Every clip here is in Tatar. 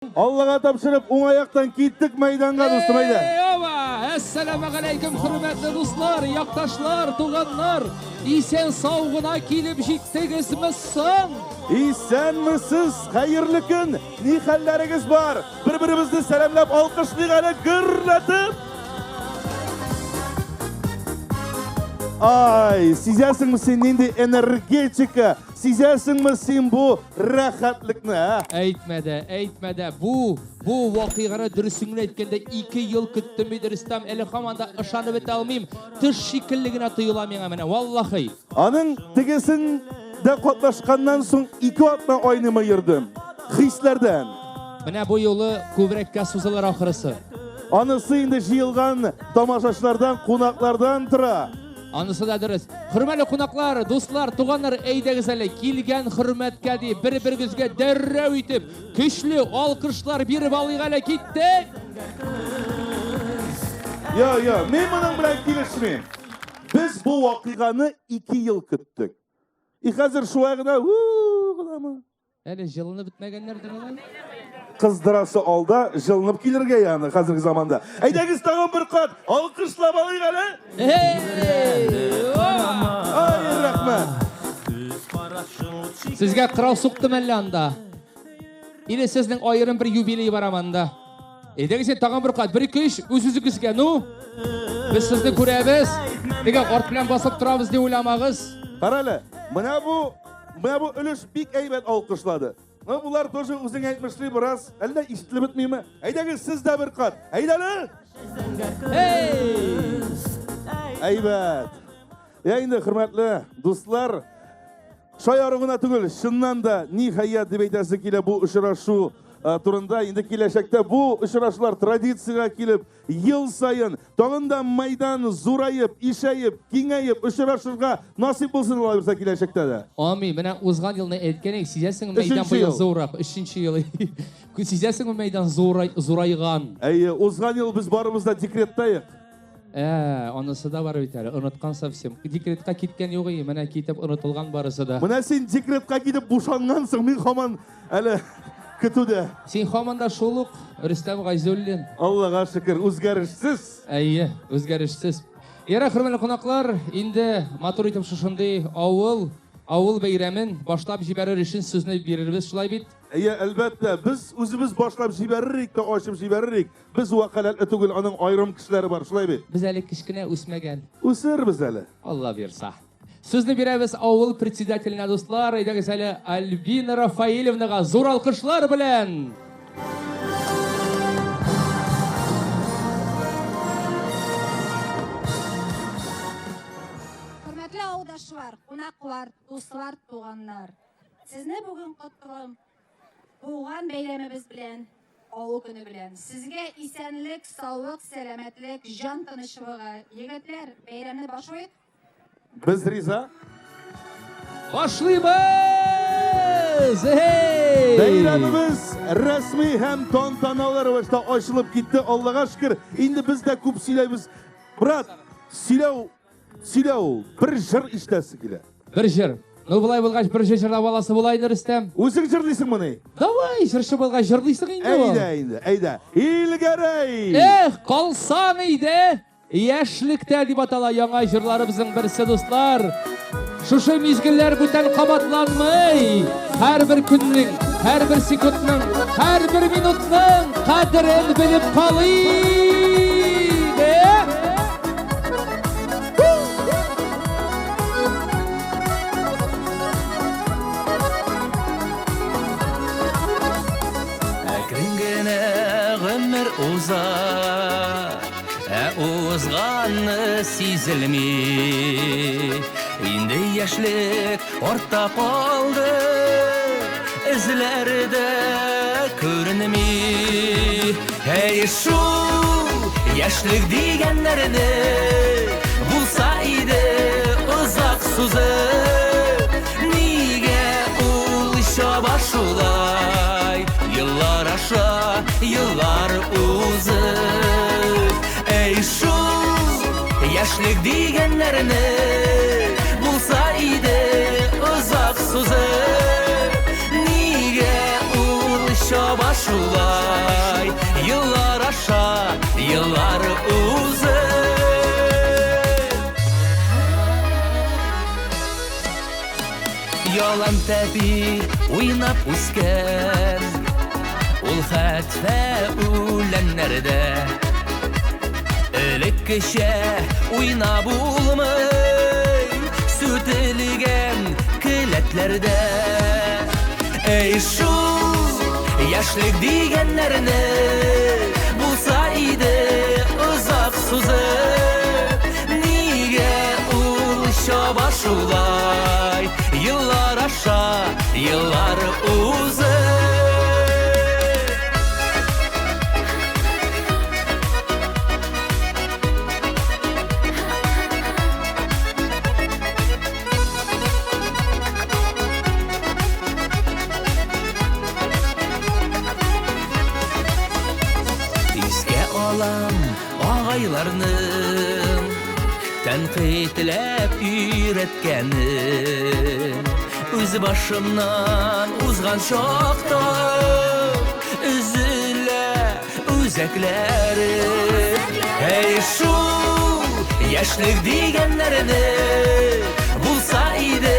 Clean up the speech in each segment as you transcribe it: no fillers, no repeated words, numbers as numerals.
Аллага тапшырып, уң аяктан киттек мәйданга, дустым, әйдә. Ова! Әссәламегаләйкем, хөрмәтле дуслар, якташлар, туганнар! Исән сау гына килеп җиттегезме соң? Исәнмесез, хәерле көн! Ни хәлләрегез бар? Бер-беребезне сәламләп алкышлыйк әле, гөрләтеп! Ай, сизәсеңме син нинди энергетика? Сизәсеңме син бу рәхәтлекне, ә? Әйтмә дә, әйтмә дә. Бу, бу вакыйганы дөресен генә әйткәндә ике ел көттем бит, Рөстәм. Әле һаман да ышанып бетә алмыйм. Төш шикелле генә тоела миңа менә, валлахи. Аның тегесен дә катнашканнан соң ике атна айнымый йөрдем. Хисләрдән. Менә бу юлы күбрәккә сузылыр ахрысы. Анысы инде җыелган тамашачылардан, кунаклардан тора. Анысы да дөрес. Хөрмәтле кунаклар, дуслар, туганнар, әйдәгез әле килгән хөрмәткә дип бер-берегезгә дәррәү итеп, көчле алкышлар биреп алыйк әле, киттек! Йо, йо, мин моның белән килешмим. Без бу вакыйганы ике ел көттек. И хәзер шулай гына, у гынамы? Әле җылынып бетмәгәннәрдер алай. Кыздырасы алда җылынып килергә яны хәзерге заманда. Әйдәгез тагын бер кат алкышлап алыйк әле. Ай, рәхмәт. Сезгә кырау суктым әллә анда? Или сезнең аерым бер юбилей барамы анда? Әйдәгез инде тагын бер кат, бер, ике, өч, үз-үзегезгә, ну! Без сезне күрәбез. Теге арт белән басып торабыз дип уйламагыз. Кара әле, менә бу, менә бу өлеш бик әйбәт алкышлады. Ну, булар тоже үзең әйтмешли бераз, әллә ишетелеп бетмиме? Әйдәгез, сез дә бер кат. Әйдә әле! Эй! Әйбәт. Я инде, хөрмәтле дуслар, шаяру гына түгел, чыннан да ниһаять дип әйтәсе килә бу очрашу турында. Инде киләчәктә бу очрашулар традициягә килеп, ел саен тагын да мәйдан зураеп, ишәеп, киңәеп очрашырга насыйп булсын алла бирсә киләчәктә дә. Амин. Менә узган елны әйткән идек, сизәсеңме, мәйдан Өченче быел ел. зуррак, өченче ел. Сизәсеңме, мәйдан зурайган. Әйе, узган ел без барыбыз да декреттаек. Ә, анысы да бар бит әле, оныткан совсем. Декретка киткән юк и, менә китеп онытылган барысы да. Менә син декретка китеп бушангансың, мин һаман әле көтүдә. Син һаман да шул ук Рөстәм Гайзуллин. Аллага шөкер, үзгәрешсез. Әйе, үзгәрешсез. Ярар, хөрмәтле кунаклар, инде матур итеп шушындый авыл, авыл бәйрәмен башлап җибәрер өчен сүзне бирербез, шулай бит? Әйе, әлбәттә, без үзебез башлап җибәрер идек тә, ачып җибәрер идек. Без вәкаләтле түгел, аның аерым кешеләре бар, шулай бит? Без әле кечкенә, үсмәгән. Үсербез әле. Алла бирса. Сүзне бирәбез авыл председателенә, дуслар. Әйдәгез әле Альбина Рафаилевнага зур алкышлар белән. Хөрмәтле авылдашлар, кунаклар, дуслар, туганнар. Сезне бүген котлыйм. Туган бәйрәмебез белән, авыл көне белән. Сезгә исәнлек, саулык, сәламәтлек, җан тынычлыгы. Егетләр, бәйрәмне башлыйк. Без риза. Башлыйбыз! Эй! Бәйрәмебез рәсми һәм тантаналы рәвештә ачылып китте. Аллага шөкер, инде без дә күп сөйләйбез. Брат, сөйләү, сөйләү, бер җыр ишетәсе килә. Бер җыр. Ну, болай булгач, бер җыр җырлап аласы була инде, Рөстәм. Үзең җырлыйсыңмыни? Давай, җырчы булгач җырлыйсың инде ул. Әйдә инде, әйдә. Илгәрәй! Эх, калсаң иде, яшьлектә дип атала яңа җырларыбызның берсе, дуслар. Шушы мизгелләр бүтән кабатланмый. Һәрбер көннең, һәрбер секундның, һәрбер минутның кадерен белеп калыйк. Э? Әкрен генә гомер уза, ә узганы сизелми. Инде яшьлек артта калды, эзләре дә күренми. Әй шул яшьлек дигәннәрне булса иде озак сузып, нигә ул чаба шулай, еллар аша еллар узып. Әй шул яшьлек дигәннәрне булса иде озак сузып, нигә ул чаба шулай. шулай еллар аша еллар узып. Ялан тәпи уйнап үскән ул хәтфә үләннәрдә элеккечә уйнап булмый сүтелгән келәтләрдә. Эй шул яшьлек дигәннәрне булса иде озак сузып, нигә ул чаба шулай еллар аша еллар узып. Искә алам агайларның тәнкыйтьләп өйрәткәнен, үз башымнан узган чакта өзелә үзәкләрем. Әй шул яшьлек дигәннәрне булса иде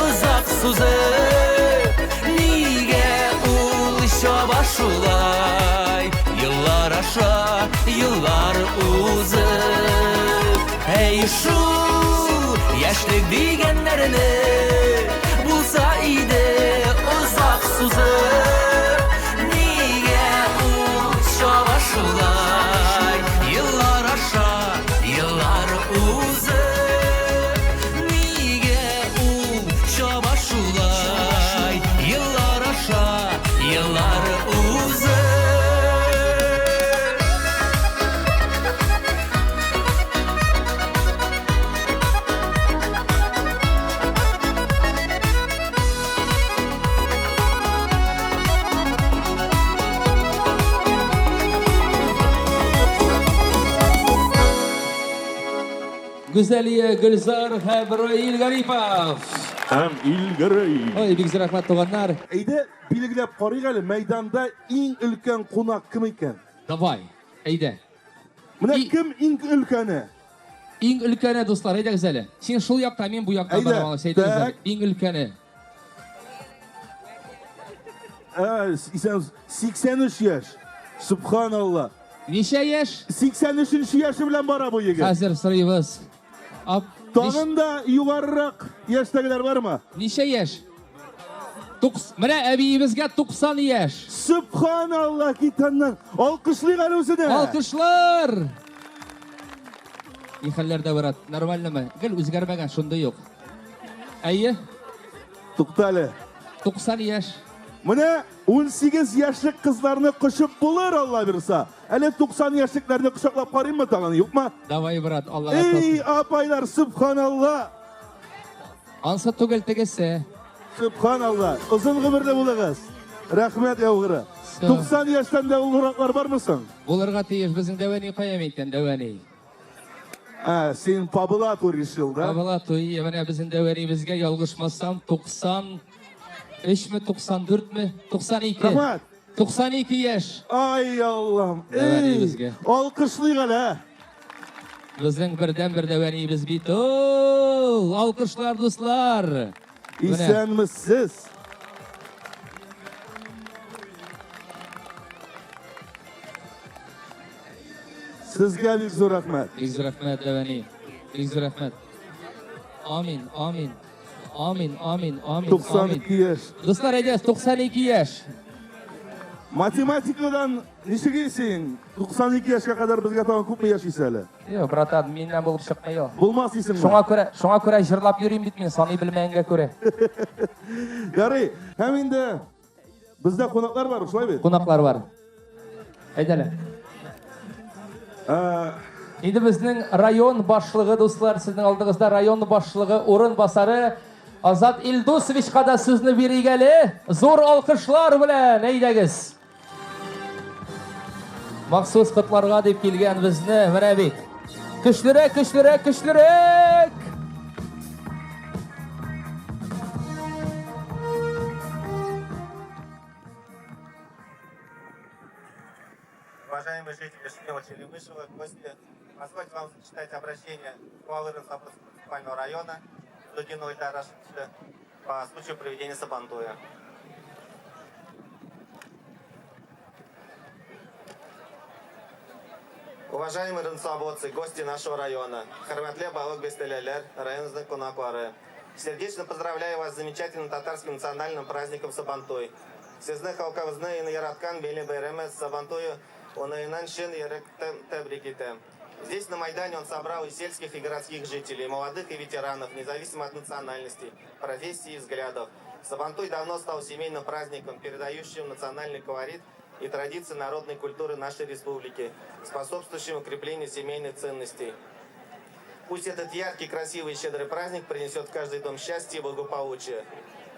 озак сузып, нигә ул чаба шулай еллар аша еллар узып. Әй шул яшьлек дигәннәрне булса иде озак сузып, нигә ул чаба шулай еллар аша еллар узып, нигә ул чаба шулай еллар аша еллар узып. Гүзәлия, Гөлзар һәм Раил Гарипов. Һәм Илгәрәй. Ой, бик зур рәхмәт, туганнар. Әйдә, билгеләп карыйк әле, мәйданда иң өлкән кунак кем икән? Давай, әйдә. Менә кем иң өлкәне? Иң өлкәне, дуслар, әйдәгез әле. Син шул якта, мин бу якта Әйдә, барам, әйдәгез әле. так. Иң өлкәне. Ә, исән 83 яшь. Субханалла. Ничә яшь? 83 яше белән бара бу егет. Хәзер сорыйбыз. Тагын да югарырак яшьтәгеләр бармы? Ничә яшь? Менә әбиебезгә 90 яшь. Субханалла, китаннан. Алкышлыйк әле үзенә. Алкышлар! Ни хәлләрдә, брат? Нормальныймы? Гел үзгәрмәгән, шундый юк. Әйе? Тукта әле. 90 яшь. Менә 18 яшьлек кызларны кочып булыр, Алла бирса. Әле 90 яшьлекләрне кочаклап карыйммы тагын, юкмы? Давай, брат, Аллага Эй, тапшыр. апайлар, субханалла. Ансы түгел тегесе. Субханалла. Озын гомерле булыгыз. Рәхмәт яугыры. 90 яшьтән дә олыраклар бармы соң? Булырга тиеш, безнең дәвәни кая микән, дәвәни? А, син по блату решил, да? По блату, ие, менә безнең дәвәнибезгә ялгышмасам 93 ме, 94 ме, 92. Рәхмәт. 92 яшь. Ай, Аллам. Эй, Дәвәнибезгә. алкышлыйк әле, ә? Безнең бердән-бер дәвәнибез бит ул. Алкышлар, дуслар. Менә. Исәнмесез. Сезгә бик зур рәхмәт. Бик зур рәхмәт, дәвәни. Бик зур рәхмәт. Амин, амин. Амин, амин, амин, 92 амин. яшь. Дуслар, әйдәгез, 92 яшь. Математикадан ничек исең? 92 яшькә кадәр безгә тагын күпме яшисе әле? Юк, братан, миннән булып чыкмый ул. Булмас исеңме? Шуңа күрә җырлап йөрим бит мин, саный белмәгәнгә күрә. Ярый, һәм инде бездә кунаклар бар, шулай бит? Кунаклар бар. Әйдә әле. Инде безнең район башлыгы, дуслар, сезнең алдыгызда район башлыгы урынбасары Азат Илдусовичка да сүзне бирик әле. Зур алкышлар белән, әйдәгез. Махсус котларга дип килгән безне, менә бит. Көчлерәк, көчлерәк, көчлерәк! Уважаемые жители Шумела, Черемышева, гости, позвольте вам зачитать обращение главы Рынсободского муниципального района Дудинова Ильдара Рашидовича по случаю проведения Сабантуя. Уважаемые рынсободцы, гости нашего района, Хөрмәтле Балык бистәлеләр, районыбызның кунаклары, сердечно поздравляю вас с замечательным татарским национальным праздником Сабантуй. Сезне халкыбызның яраткан милли бәйрәме Сабантуй уңаеннан чын йөрәктән тәбрик итәм. Здесь, на Майдане, он собрал и сельских, и городских жителей, молодых и ветеранов, независимо от национальности, профессии и взглядов. Сабантуй давно стал семейным праздником, передающим национальный колорит и традиции народной культуры нашей республики, способствующим укреплению семейных ценностей. Пусть этот яркий, красивый и щедрый праздник принесет в каждый дом счастье и благополучие.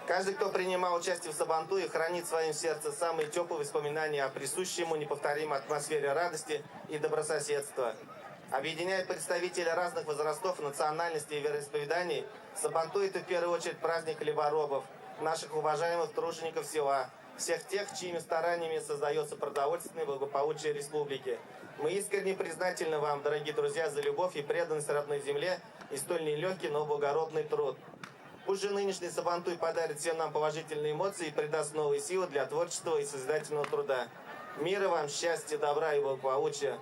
Каждый, кто принимал участие в Сабантуе, хранит в своем сердце самые теплые воспоминания о присущей ему неповторимой атмосфере радости и добрососедства. Объединяет представителей разных возрастов, национальностей и вероисповеданий, Сабантуй – это в первую очередь праздник хлеборобов, наших уважаемых тружеников села, всех тех, чьими стараниями создается продовольственное благополучие республики. Мы искренне признательны вам, дорогие друзья, за любовь и преданность родной земле и столь нелегкий, но благородный труд. Пусть же нынешний Сабантуй подарит всем нам положительные эмоции и придаст новые силы для творчества и созидательного труда. Мира вам, счастья, добра и благополучия.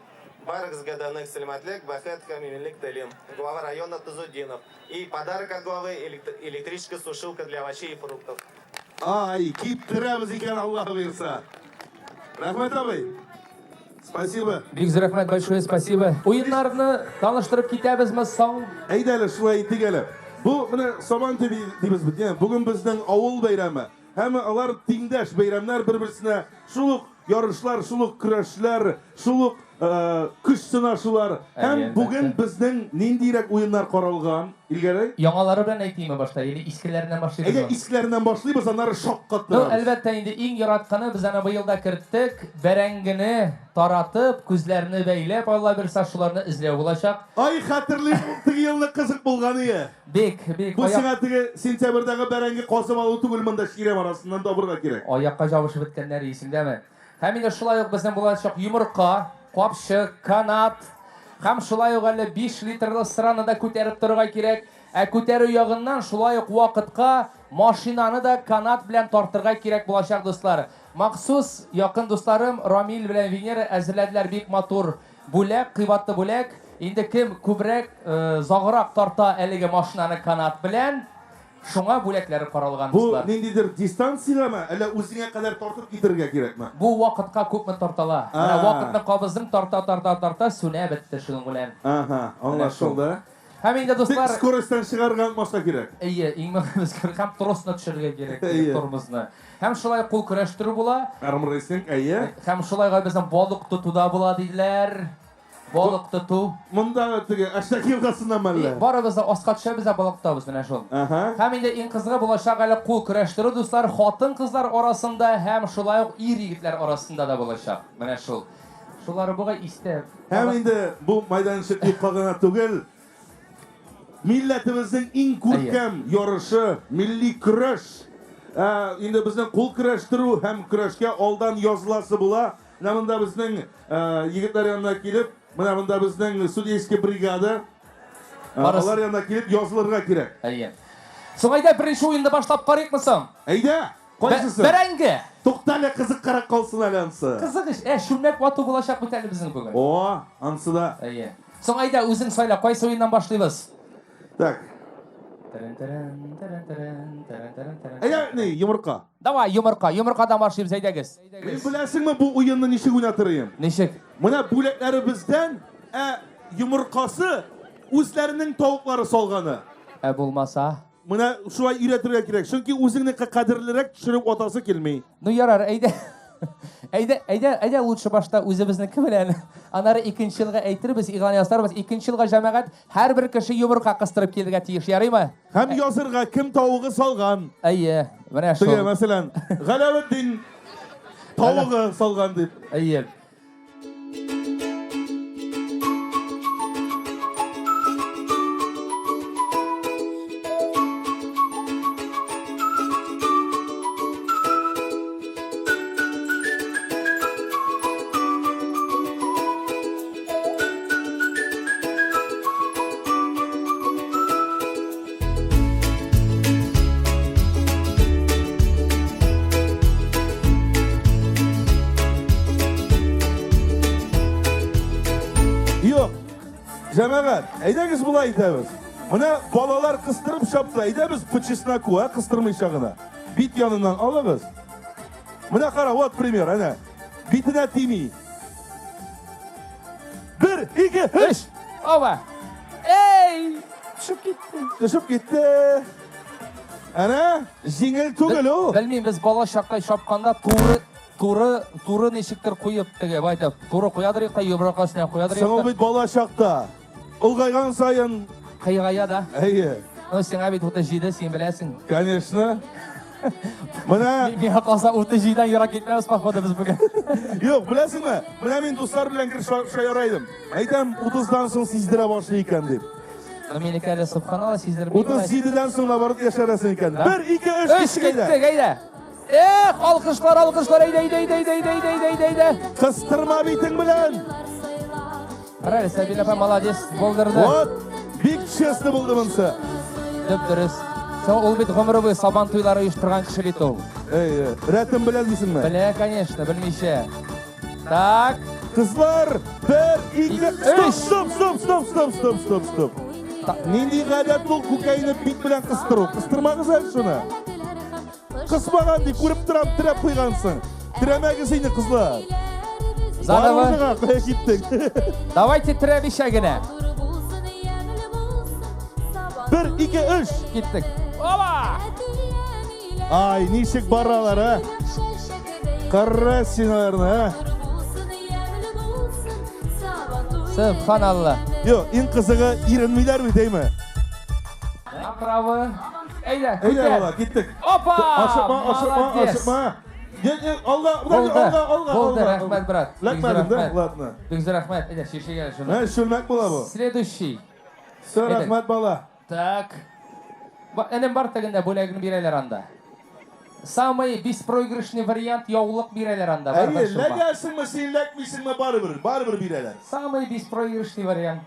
Барыгызга да нык сәламәтлек, бәхет һәм иминлек телим. Глава района Тазудинов. И подарок от главы электрическая сушилка для овощей и фруктов. Ай, киптерәбез икән, Аллаһ боерса. Рәхмәт, абый. Спасибо. Бик зур рәхмәт, большое спасибо. Уеннарны таныштырып китәбезме соң? Әйдә әле, шулай итик әле. Бу менә Сабан туе дибез бит, Бүген безнең авыл бәйрәме. Һәм алар тиңдәш бәйрәмнәр бер-берсенә шул ук ярышлар, шул ук көрәшләр, шул ук көч сынашулар. Һәм бүген безнең ниндирәк уеннар каралган, Илгәрәй? Яңалары белән әйтимме башта или искеләреннән башлыйбызмы? Әйдә, искеләреннән башлыйбыз, аннары шаккаттырабыз. Ну, әлбәттә инде иң яратканы без аны быел да керттек. Бәрәңгене таратып, күзләрне бәйләп, Алла бирса, шуларны эзләү булачак. Ай, хәтерлим, теге елны кызык булган ие. Бик, бик. Бу сиңа теге сентябрьдәге бәрәңге казып алу түгел, монда чирәм арасыннан табырга кирәк. Аякка җабышып беткәннәр исеңдәме? Һәм инде шулай ук безнең булачак йомырка, капчык, канат һәм шулай ук әле 5 литрлы сыраны да күтәреп торырга кирәк. Ә күтәрү ягыннан шулай ук вакытка машинаны да канат белән тартырга кирәк булачак, дуслар. Махсус якын дусларым Рамил белән Венера әзерләделәр бик матур бүләк, кыйбатлы бүләк. Инде кем күбрәк, озаграк тарта әлеге машинаны канат белән, шуңа бүләкләре каралган, Бу дуслар. ниндидер дистанциягәме, әллә үзеңә кадәр тартып китерергә кирәкме? Бу вакытка күпме тартала. Менә вакытны кабыздың, тарта, тарта, тарта, сүнә бетте шуның белән. Ага, аңлашылды. Һәм инде, дуслар, Тик скоростьтан чыгарга онытмаска кирәк. Әйе, иң мөһиме скорость һәм тросны төшерергә кирәк, тормозны. Һәм шулай кул көрәштерү була. Армрестлинг, әйе. Һәм шулай ук безнең балык тоту да була диделәр. Балык тоту. Монда теге Әштәк елгасыннан мәллә? Барыбыз да аска төшәбез дә балык тотабыз менә шул. Ага. Һәм инде иң кызыгы булачак әле кул көрәштерү, дуслар, хатын-кызлар арасында һәм шулай ук ир-егетләр арасында да булачак. Менә шул. Шулары бугай истә. Һәм инде бу майданчык юкка гына түгел. Милләтебезнең иң күркәм ярышы, милли көрәш. Инде безнең кул көрәштерү һәм көрәшкә алдан языласы була. Менә монда безнең егетләр янына килеп, менә монда безнең судейский бригада. Алар янына килеп язылырга кирәк. Әйе. Соң әйдә беренче уенны башлап карыйкмы соң? Әйдә! Кайсысы? Бәрәңге! Тукта әле, кызыккарак калсын әле ансы. Кызык ич. Ә, чүлмәк вату булачак бит әле безнең бүген. О, ансы да. Әйе. Соң әйдә, үзең сайла, кайсы уеннан башлыйбыз? Так. Әйдә, ни, йомырка. Давай, йомырка. Йомыркадан башлыйбыз, әйдәгез. Мин беләсеңме бу уенны ничек уйнатыр идем? Ничек? Менә бүләкләре бездән, ә йомыркасы үзләренең тавыклары салганы. Ә булмаса? Менә шулай өйрәтергә кирәк. Чөнки үзеңнеке кадерлерәк төшереп атасы килми. Ну ярар, әйдә. Әйдә, әйдә, әйдә лучше башта үзебезнеке белән. Аннары икенче елга әйтербез, игълан ясарбыз. Икенче елга җәмәгать һәрбер кеше йомырка кыстырып килергә тиеш, ярыймы? Һәм язырга кем тавыгы салган. Әйе, менә шул. Теге, мәсәлән, Галәветдин тавыгы салган дип. Әйе. Җәмәгать, әйдәгез болай итәбез. Менә балалар кыстырып чапты. Әйдәбез по чесноку, а, кыстырмыйча гына. Бит яныннан алыгыз. Менә кара, вот пример, әнә. Битенә тими. 1, 2, 3. Оба. Эй! Төшеп китте. Төшеп китте. Әнә, җиңел түгел ул. Белмим, без бала чакта чапканда туры туры туры ничектер куеп теге байтап туры куядыр идек та йомрак өстенә куядыр Соң ул идек. бит бала чакта. Олгайган саен, Кыйгая да. әйе, Ну, сиңа бит 37, син беләсең. конечно. Менә Миңа калса 37-дән ерак китмәбез, походу, без бүген. Юк, беләсеңме? Менә мин дуслар белән гел шаяра идем. Әйтәм, 30-дан соң сиздерә башлый икән дип. Ну, минеке әле субханалла сиздерми. 37-дән соң наоборот яшәрәсең икән. Да. 1, 2, 3, Өч киттек, әйдә. Эх, алкышлар, алкышлар, әйдә, әйдә, әйдә, әйдә, әйдә, әйдә, әйдә, әйдә. Кыстырма битең белән. Кара әле, Сәбилә апа молодец, булдырды. Вот, бик честно булды монысы. Дөп-дөрес. Соң ул бит гомере буе сабан туйлары оештырган кеше бит ул. Әй, рәтен белә дисеңме? Белә, конечно, белмичә. Так, Кызлар, 1, 2, стоп, Өч. стоп, стоп, стоп, стоп, стоп, стоп, стоп. Нинди гадәт ул күкәйне бит белән кыстыру? Кыстырмагыз әле шуны. Кысмаган дип күреп торам, терәп куйгансың. Терәмәгез инде, кызлар. Заново. Барыгызга кая киттек? Давайте терәмичә генә. 1, 2, 3. Киттек. Оба! Ай, ничек баралар, а? Кара син аларны, а? Субханалла. Юк, иң кызыгы иренмиләр бит, әйме? Направо. Әйдә, Әйдә, күтәр. бала, киттек. Опа! Ашыкма, ашыкма, Молодец. ашыкма. Е, е, алга, Булды. алга, алга, Булды, алга. рәхмәт, брат. Ләкмәдең, да? Рәхмәт. Ладно. Бик зур рәхмәт. Әйдә, шешегә шуны. Ә, шүлмәк була бу. Следующий. Все, Әйдә. рәхмәт, бала. Так. Энем бар тегендә бүләген бирәләр анда. Самый беспроигрышный вариант яулык бирәләр анда. Бар, Әйе, бар, шул бар. ләгәсеңме син, ләкмисеңме, барыбер, барыбер бирәләр. Самый беспроигрышный вариант.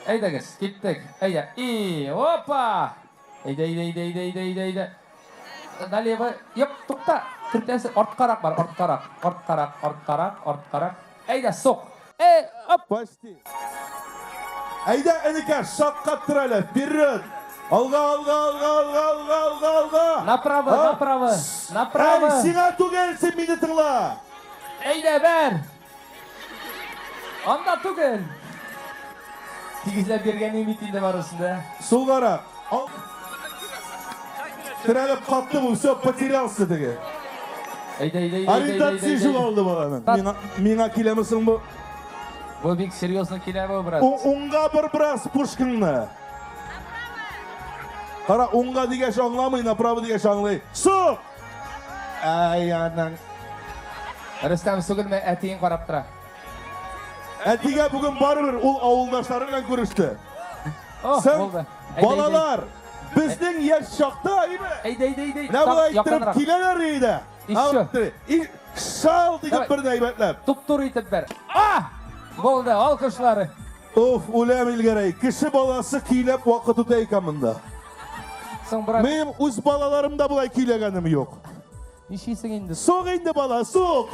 Әйдәгез, киттек. Әйдә. И, опа! Әйдә, әйдә, әйдә, әйдә, әйдә, әйдә, әйдә. Налево. Юк, тукта. Төртәсе арткарак бар, арткарак, арткарак, арткарак, арткарак. Әйдә, сук. Э, оп. Почти. Әйдә, энекәш, шаккаттыр әле, вперед. Алга, алга, алга, алга, алга, алга, алга. Направо, А? направо, направо. Әй, сиңа түгел, син мине тыңла. Әйдә, бер. Анда түгел. Тигезләп биргән бит инде барысын да. Сулгарак. Ал. Терәлеп катты бу, все, потерялся теге. Әйдә, әйдә, әйдә, әйдә, Ориентация әйдә, әйдә. югалды баланың. Миңа, миңа киләме соң бу? Бу бик серьезно килә бу, брат. Уңга бер бераз пушкаңны. Кара, уңга дигәч аңламый, направо дигәч аңлый. Сук! Ай, анаң. Рөстәм сүгелмә, әтиең карап тора. Әтигә бүген барыбер ул авылдашлары белән күреште. О, Соң, булды. Әйдә, балалар, безнең яшь чакта, әйме? Әйдә, әйдә, әйдә. Менә болай иттереп Якынрак. киләләр иде. Еще. И шал дип Давай. бер әйбәтләп. Туп-туры итеп бер. А! Булды, алкышлары. Оф, үләм Илгәрәй. Кеше баласы көйләп вакыт үтә икән монда. Соң, брат, Минем үз балаларым да болай көйләгәнем юк. нишлисең инде? Сук инде бала, сук.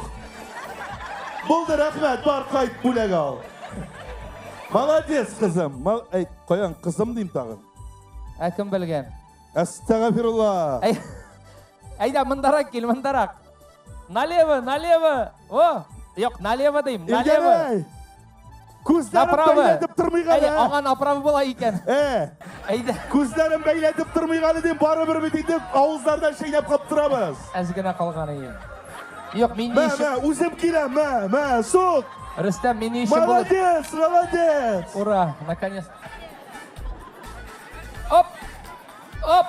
Булды, рәхмәт, бар кайт, бүләк ал. Молодец, кызым. Әй, каян кызым дим тагын. Ә кем белгән? Әстәгъфирулла. Әй, әйдә, мондарак кил, мондарак. Налево, налево. О, юк, налево дим, налево. Илгәрәй. Күзләрем Направо. бәйләтеп тормый Әйдә, әле. аңа направо була икән. Э, Әйдә. күзләрем бәйләтеп тормый әле дим, барыбер бит инде авызлардан чәйнәп каптырабыз. Әз генә калган иде. Юк, мин ни Мә, өчен? мә, үзем киләм, мә, мә, сук. Рөстәм, мин ни өчен булып? Молодец, молодец. Ура, наконец. Оп! Оп!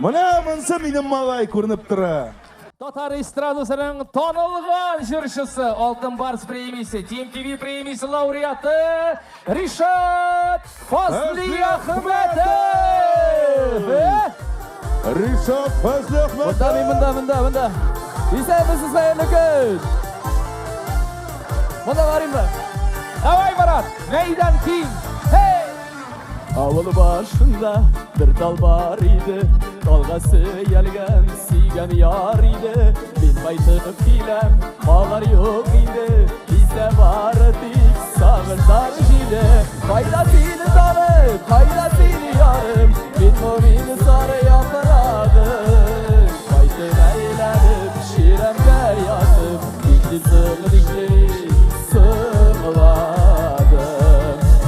Менә монысы минем малай күренеп тора. Татар эстрадасының танылган җырчысы, Алтын Барс премиясе, Team TV премиясе лауреаты Ришат Фазлиахметов! Ришат Фазлиахметов! Монда мин, монда, монда, монда. Исәнмесез, хәерле көн! Монда барыйм ба? Давай, брат, мәйдан киң! Hey! Авыл башында бер тал бар иде, талга сөялгән сөйгән яр иде. Мин кайтып киләм, алар юк инде. Исә бары тик сагышлар җиле. Кайда сине талым, кайда сине ярым, мин бу мин сары яфрагым. Кайтып әйләнеп, чирәмгә ятып, нишлим соң, нишлим, соңладым.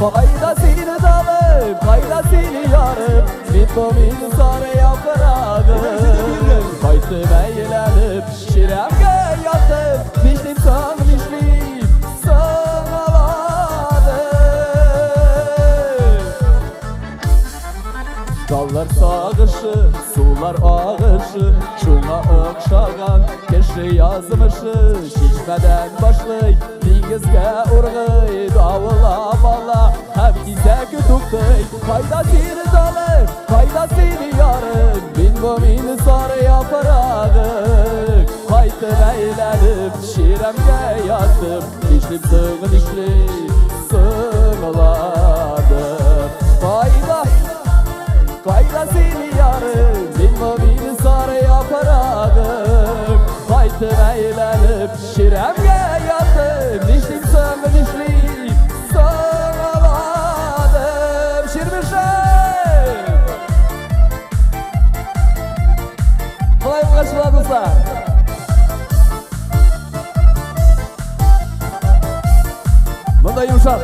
Кайда сине талым, кайда сине ярым, мин бу мин сары яфрагым. Кайтып әйләнеп, чирәмгә ятып, нишлим соң, нишлим, соңладым. Таллар сагышы, сулар агышы, шуңа охшаган кеше язмышы. Чишмәдән башлый, диңгезгә ургый, давыллап ала һәм кисәк туктый. Кайда сине талым, кайда сине ярым, мин бу мин сары яфрагым. Кайтып әйләнеп, чирәмгә ятып, нишлим соң, нишлим, соңладым. Кайда, кайда сине ярым, мин бу мин сары яфрагым. Кайтып әйләнеп, чирәмгә ятып, нишлим соң, нишлим, соңладым. Чирмешән! Болай булгач була, дуслар. Монда йомшак.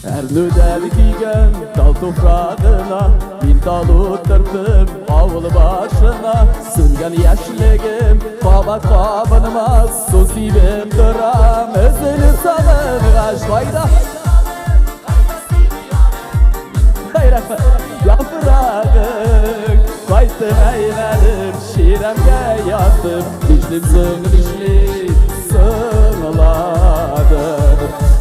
Әрнүдән кигән тал туфрагына мин тал утырттым авыл башына. Сүнгән яшьлегем кабат кабынмас, су сибеп торам өзелеп сагынгач. Кайда? Рәхмәт. Яфрагың кайтып әйләнеп, чирәмгә ятып, нишлим соң, нишлим, соңладым.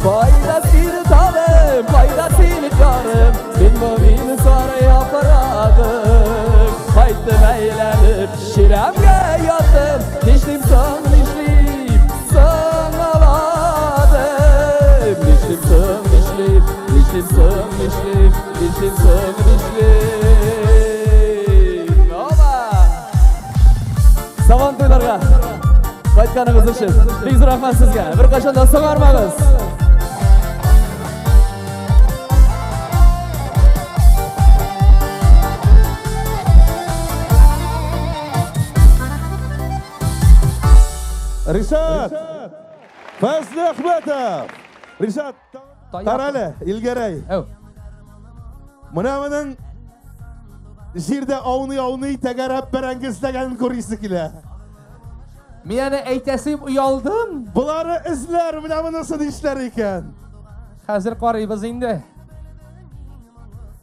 Кайда сине талым, кайда сине ярым, мин бу мин сары яфрагым. Кайтып әйләнеп, чирәмгә ятып, нишлим соң, нишлим, соңладым. Нишлим соң, нишлим, нишлим соң, нишлим, нишлим соң, нишлим. Оба! Сабан туйларга кайтканыгыз өчен бик зур рәхмәт сезгә. Беркайчан да соңармагыз. Ришат Фазлыәхмәтов. Ришат, Тарале, Илгәрәй. Әү. Менә моның җирдә ауный-ауный тәгәрәп бәрәңге эзләгәнен күрәсе килә. Мин аны әйтәсем оялдым. Болары эзләр, менә монысы нишләр икән? Хәзер карыйбыз инде.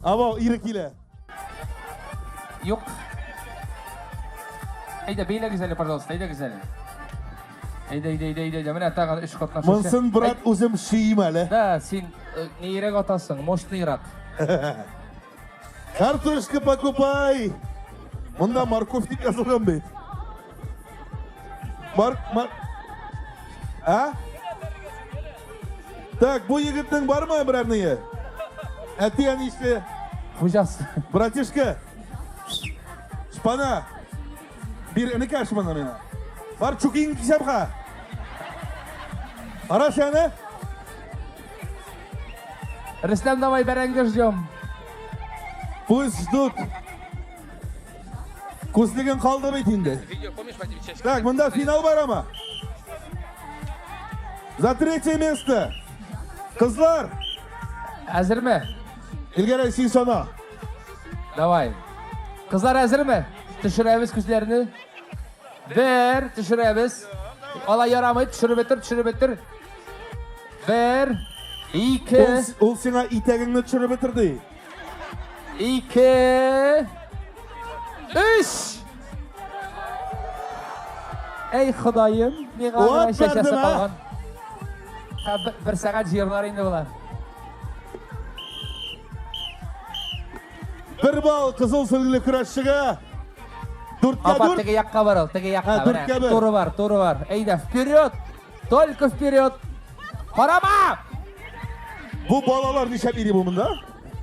Абау, ире килә. Юк. Әйдә, бәйләгез әле, пожалуйста, әйдәгез әле. Әйдә, әйдә, әйдә, әйдә, әйдә. Менә тагын өч катнашучы. Монсын, брат, үзем шөйим әле. Да, син нирәк атасың, мощныйрак. Картошка покупай. Монда морковь дип язылган бит. Мар, мар. А? Так, бу егетнең бармы берәр ние? Әти әнисе. Хуҗасы. Братишка. Шпана. Бир энекәш моны миңа. Бар чукин кисәп ха. Кара сәне. Рөстәм, давай бәрәңге ждем. Пусть ждут. Күзлеген калды бит инде. Так, монда финал барамы? За третье место. Кызлар. Әзерме? Илгәрәй, син сана. Давай. Кызлар әзерме? Төшерәбез күзләрне. Бер, төшерәбез. Алай ярамый, төшереп бетер, төшереп бетер. Бер, ике. Ул сиңа итәгеңне төшереп бетерде. Ике, өч. Эй, Ходаем, миңа гына чәчәсе калган. Бер сәгать җырлар инде болар. Бер балл кызыл сөлгеле көрәшчегә. Дүрткә Апа, дүрт. теге якка бар ул, теге якка. Һә, дүрткә бер. Туры бар, туры бар. Әйдә, вперед! Только вперед! Карама! Бу балалар нишләп йөри бу монда?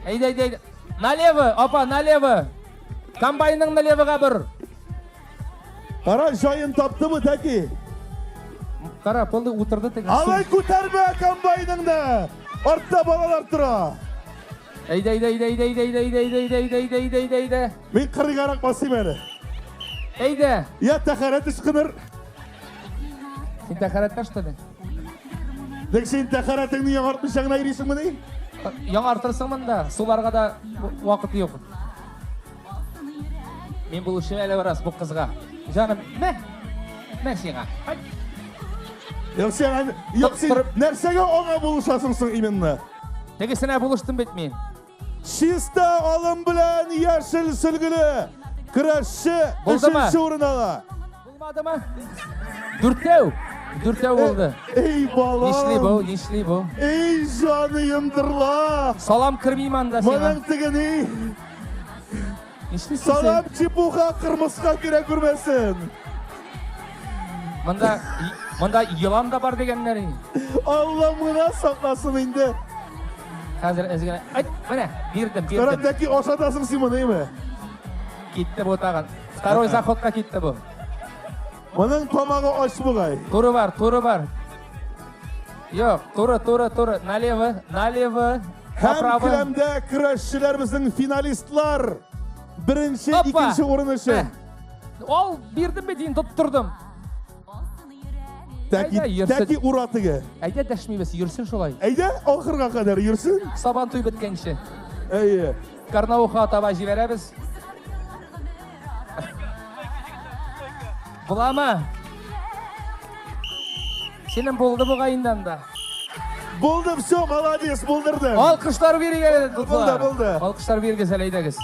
Әйдә, әйдә, әйдә. Налево, апа, налево. Комбайның налевога бер. Кара, җаен таптымы тәки? Кара, полный утырды теге. Алай күтәрмә комбайныңны. Артта балалар тора. Әйдә, әйдә, әйдә, әйдә, әйдә, әйдә, әйдә, әйдә, әйдә, әйдә, әйдә, әйдә, әйдә. Мин кырыйгарак басыйм әле. Әйдә. Я тәхәрәт ычкыныр. Син тәхәрәттә что ли? Дек син тәхәрәтеңне яңартмыйча гына йөрисеңмени? Яңартырсың монда. Суларга да вакыт юк. Мин булышыйм әле бераз бу кызга. Җаным, мә. Мә сиңа. Юк син, юк син нәрсәгә аңа булышасың соң именно? Тегесенә булыштым бит мин. Чиста алым белән яшел сөлгеле көрәшче өченче урын ала. Булмадымы? Дүртәү. Дүртәү булды. Эй, балам. Нишли бу, нишли бу? Эй, җаныем дырла. Салам кермим анда сиңа. Моның теге ни? Нишлисең? Салам чепуха кырмыска кирәк күрмәсен. Монда монда елан да бар дигәннәр. Аллам гына сакласын инде. Хәзер әз генә. Айт, менә, бирдем, бирдем. Карадәки ашатасың син моны, әйме? Китте бу тагын. Второй заходка китте бу. Моның тамагы ач бугай. Туры бар, туры бар. Юк, туры, туры, туры. Налево, налево. Һәм келәмдә көрәшчеләр безнең финалистлар. Беренче, икенче урын өчен. Ал, бирдем бит инде, тоттырдым. Тәки, тәки ура теге. Әйдә дәшмибез, йөрсен шулай. Әйдә, ахырга кадәр йөрсен. Сабан туй беткәнче. Әйе. Карнауха таба җибәрәбез. Буламы? Синең булды бугай инде анда. Булды, все, молодец, булдырдың. Алкышлар бирегез әле, дуслар. Булды, булды. Алкышлар бирегез әле, әйдәгез.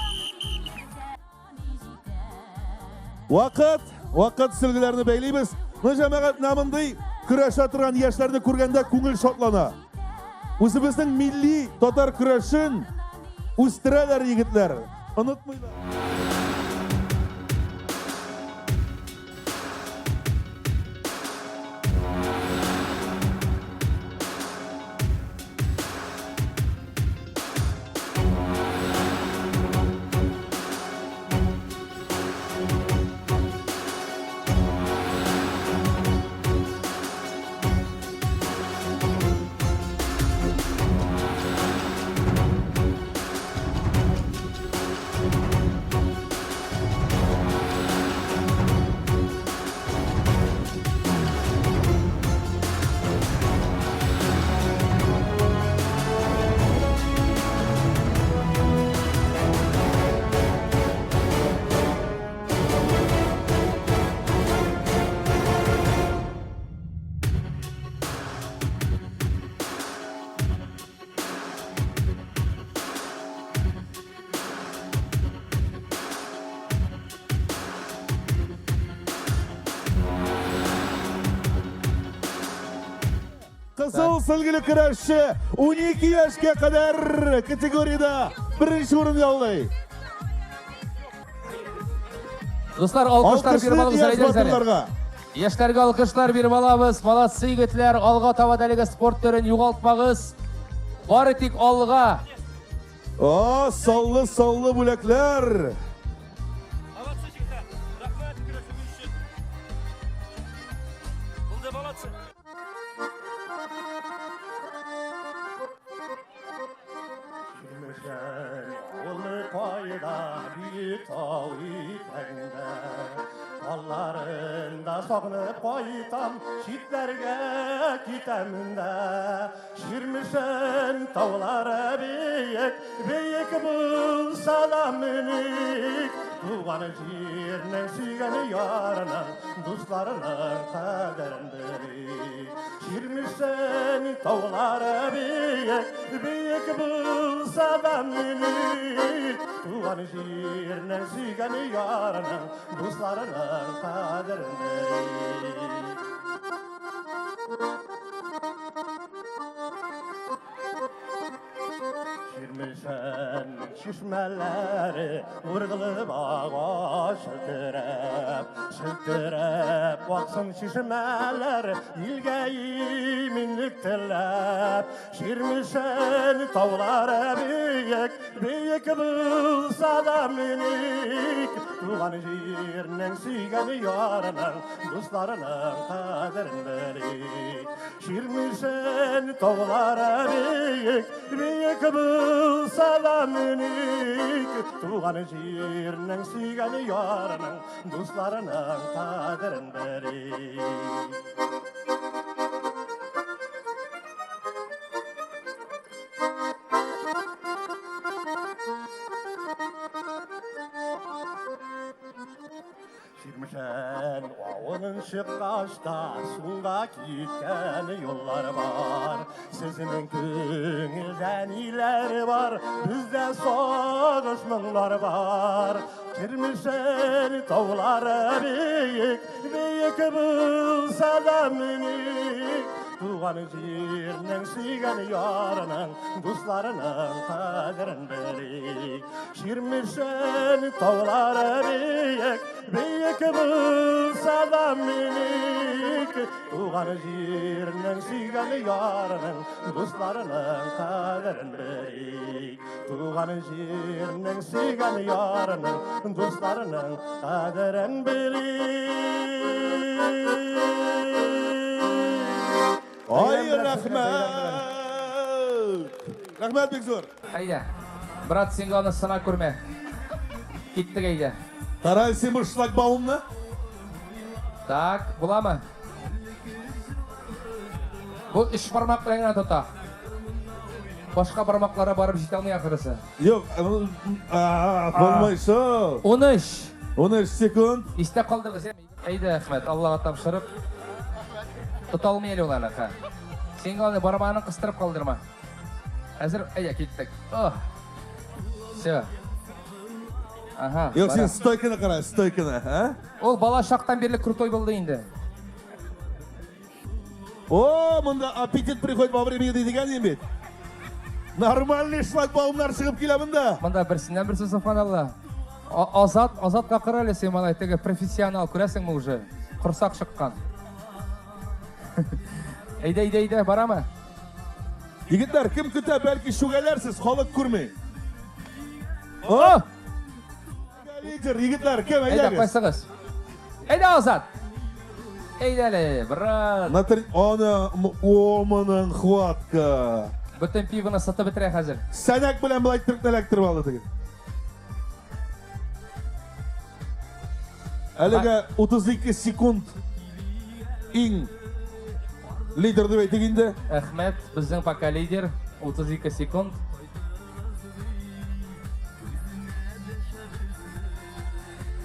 Вакыт, вакыт сөлгеләрне бәйлибез. Ну, җәмәгать, менә мондый көрәшә торган яшьләрне күргәндә күңел шатлана. Үзебезнең милли татар көрәшен үстерәләр егетләр. Онытмыйлар. Кызыл сөлгеле көрәшче 12 яшькә кадәр категориядә беренче урын яулый. Дуслар, алкышлар биреп алабыз, Алкышлы батырларга. Яшьләргә алкышлар биреп алабыз. Молодцы егетләр, алга таба да әлеге спорт төрен югалтмагыз. Бары тик алга. О, саллы-саллы бүләкләр. Молодцы, егетләр. Рәхмәт көрәшегез өчен. Булды, молодцы. Чирмешән авылы кайда, биек тау итәгендә. Талларында сагынып кайтам, читләргә китәм дә. Чирмешән таулары биек, биек булса да меник. Туган җирнең сөйгән ярының, дусларының кадерен белик. Чирмешән таулары биек, биек булса да меник. Туган җирнең сөйгән ярының, дусларының кадерен белик. Чирмешән чишмәләре ургылып ага шылтырап, шылтырап аксын чишмәләр, илгә иминлек теләп. Чирмешән таулары биек, биек булса да минек, туган җирнең сөйгән ярының, дусларының кадерен белик. Чирмешән таулары биек, биек булса да минек, туган җирнең сөйгән ярының, дусларының кадерен белик. Чирмешән авылын чыккач та сулга киткән юллар бар. Сезнең күңелдә ниләр бар, бездә сагыш моңнар бар. Чирмешән таулары биек, биек булса да минек, туган җирнең сөйгән ярының, дусларының кадерен белик. Чирмешән таулары биек, биек булса да минек, туган җирнең сөйгән ярының, дусларының кадерен белик. Туган җирнең сөйгән ярының, дусларының кадерен белик. Ай, рәхмәт! Рәхмәт бик зур. Әйдә. Брат, син аны сына күрмә. Киттек әйдә. Тарай син бу шлагбаумны. Так, буламы? Бу өч бармак белән генә тота. Башка бармаклары барып җитә алмый ахрысы. Юк, булмый шул. 13. 13 секунд. Истә калдыгыз. Әйдә, Әхмәт, Аллага тапшырып. Тота алмый әле ул аны, ха. Син аны бармагын кыстырып калдырма. Хәзер, әйдә, киттек. Ох. Все. Ага. Юк, син стойканы кара, стойканы, а? Ул бала чактан бирле крутой булды инде. О, монда аппетит приходит во время еды дигән инде бит. Нормальный шлагбаумнар чыгып килә монда. Монда берсеннән берсе субханалла. Азат, Азатка кара әле син малай, теге профессионал, күрәсеңме уже? Корсак чыккан. Әйдә, әйдә, әйдә, барамы? Егетләр, кем көтә, бәлки шүгәләрсез, халык күрми. О! Лидер, егетләр, кем, Әйдә, әйдәгез. кайсыгыз? Әйдә, Азат! Әйдә әле, брат. Аны, о, моның хватка. Бөтен пивоны сатып бетерә хәзер. Сәнәк белән былай иттереп эләктереп алды теге. Әлегә 32 секунд иң лидер дип әйтик инде. Әхмәт, безнең пока лидер, 32 секунд.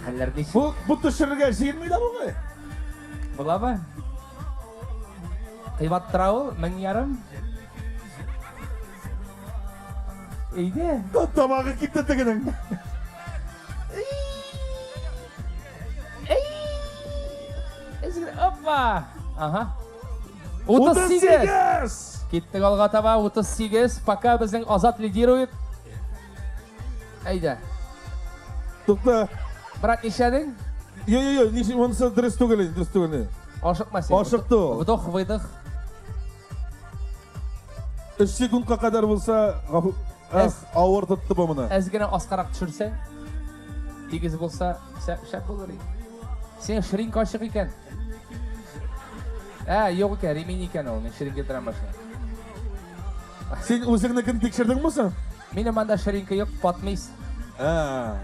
Хәлләр ничек? Бу төшерергә җыенмый да бугай. Буламы? Кыйбат тора ул, 1500. Әйдә. Тамагы китте тегенең. Опа! Ага. 38! Киттек алга таба, 38. Пока безнең Азат лидирует. Әйдә. Тукта. Брат, нишләдең? Йо, йо, йо, ничек монысы дөрес түгел, дөрес түгел. Ашыкма син. Ашыкты ул. Вдох, выдох. 3 секундка кадәр булса, авыр тотты бу моны. Әз генә аскарак төшерсәң, тигез булса, шәп булыр иде. Син ширинка ачык икән. Ә, юк икән, ремень икән ул, мин ширинка торам башка. Син үзеңнекен тикшердеңме соң? Минем анда ширинка юк, патмыйс. Ә.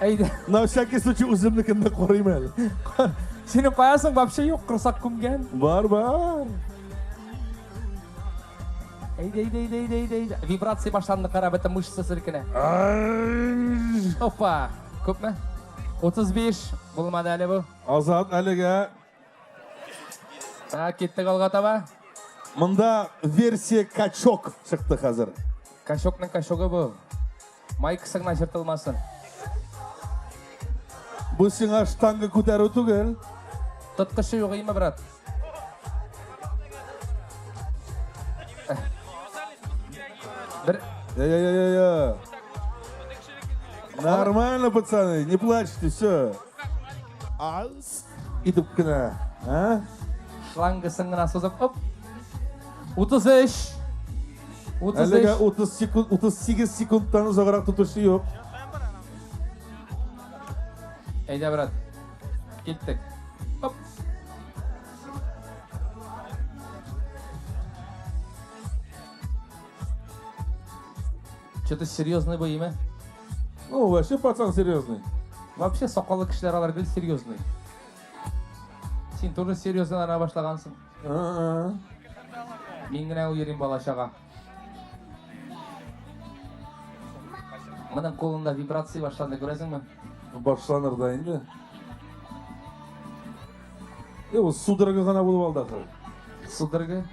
Әйдә. На всякий случай үземнекен дә карыйм әле. Синең каясың вообще юк, корсак күмгән. Бар, бар. Әйдә, әйдә, әйдә, әйдә, әйдә, әйдә. Вибрация башланды, кара, бөтен мышца селкенә. Опа, күпме? 35 булмады әле бу. Азат әлегә. Ә, киттек алга таба. Монда версия качок чыкты хәзер. Качокның качогы бу. Майкасы гына җыртылмасын. Бу сиңа штанга күтәрү түгел. Тоткычы юк име, брат? Бер Я-я-я-я. Нормально, пацаны, не плачьте, все. Итеп кенә, а? Шлангасын гына сузып, оп. 33. 33. Әлегә 30 секунд, 38 секундтан озаграк тотучы юк. Әйдә, брат. Киттек. Оп. Что-то серьезный бу, име? Ну, вообще пацан серьезный. Вообще сакаллы кешеләр алар гел серьезный. Син тоже серьезныйлана башлагансың. Мин генә йөрим бала-чага. Моның кулында вибрация башланды, күрәсеңме? Башланыр да инде. Ул судорога гына булып алды ахры. Судорога.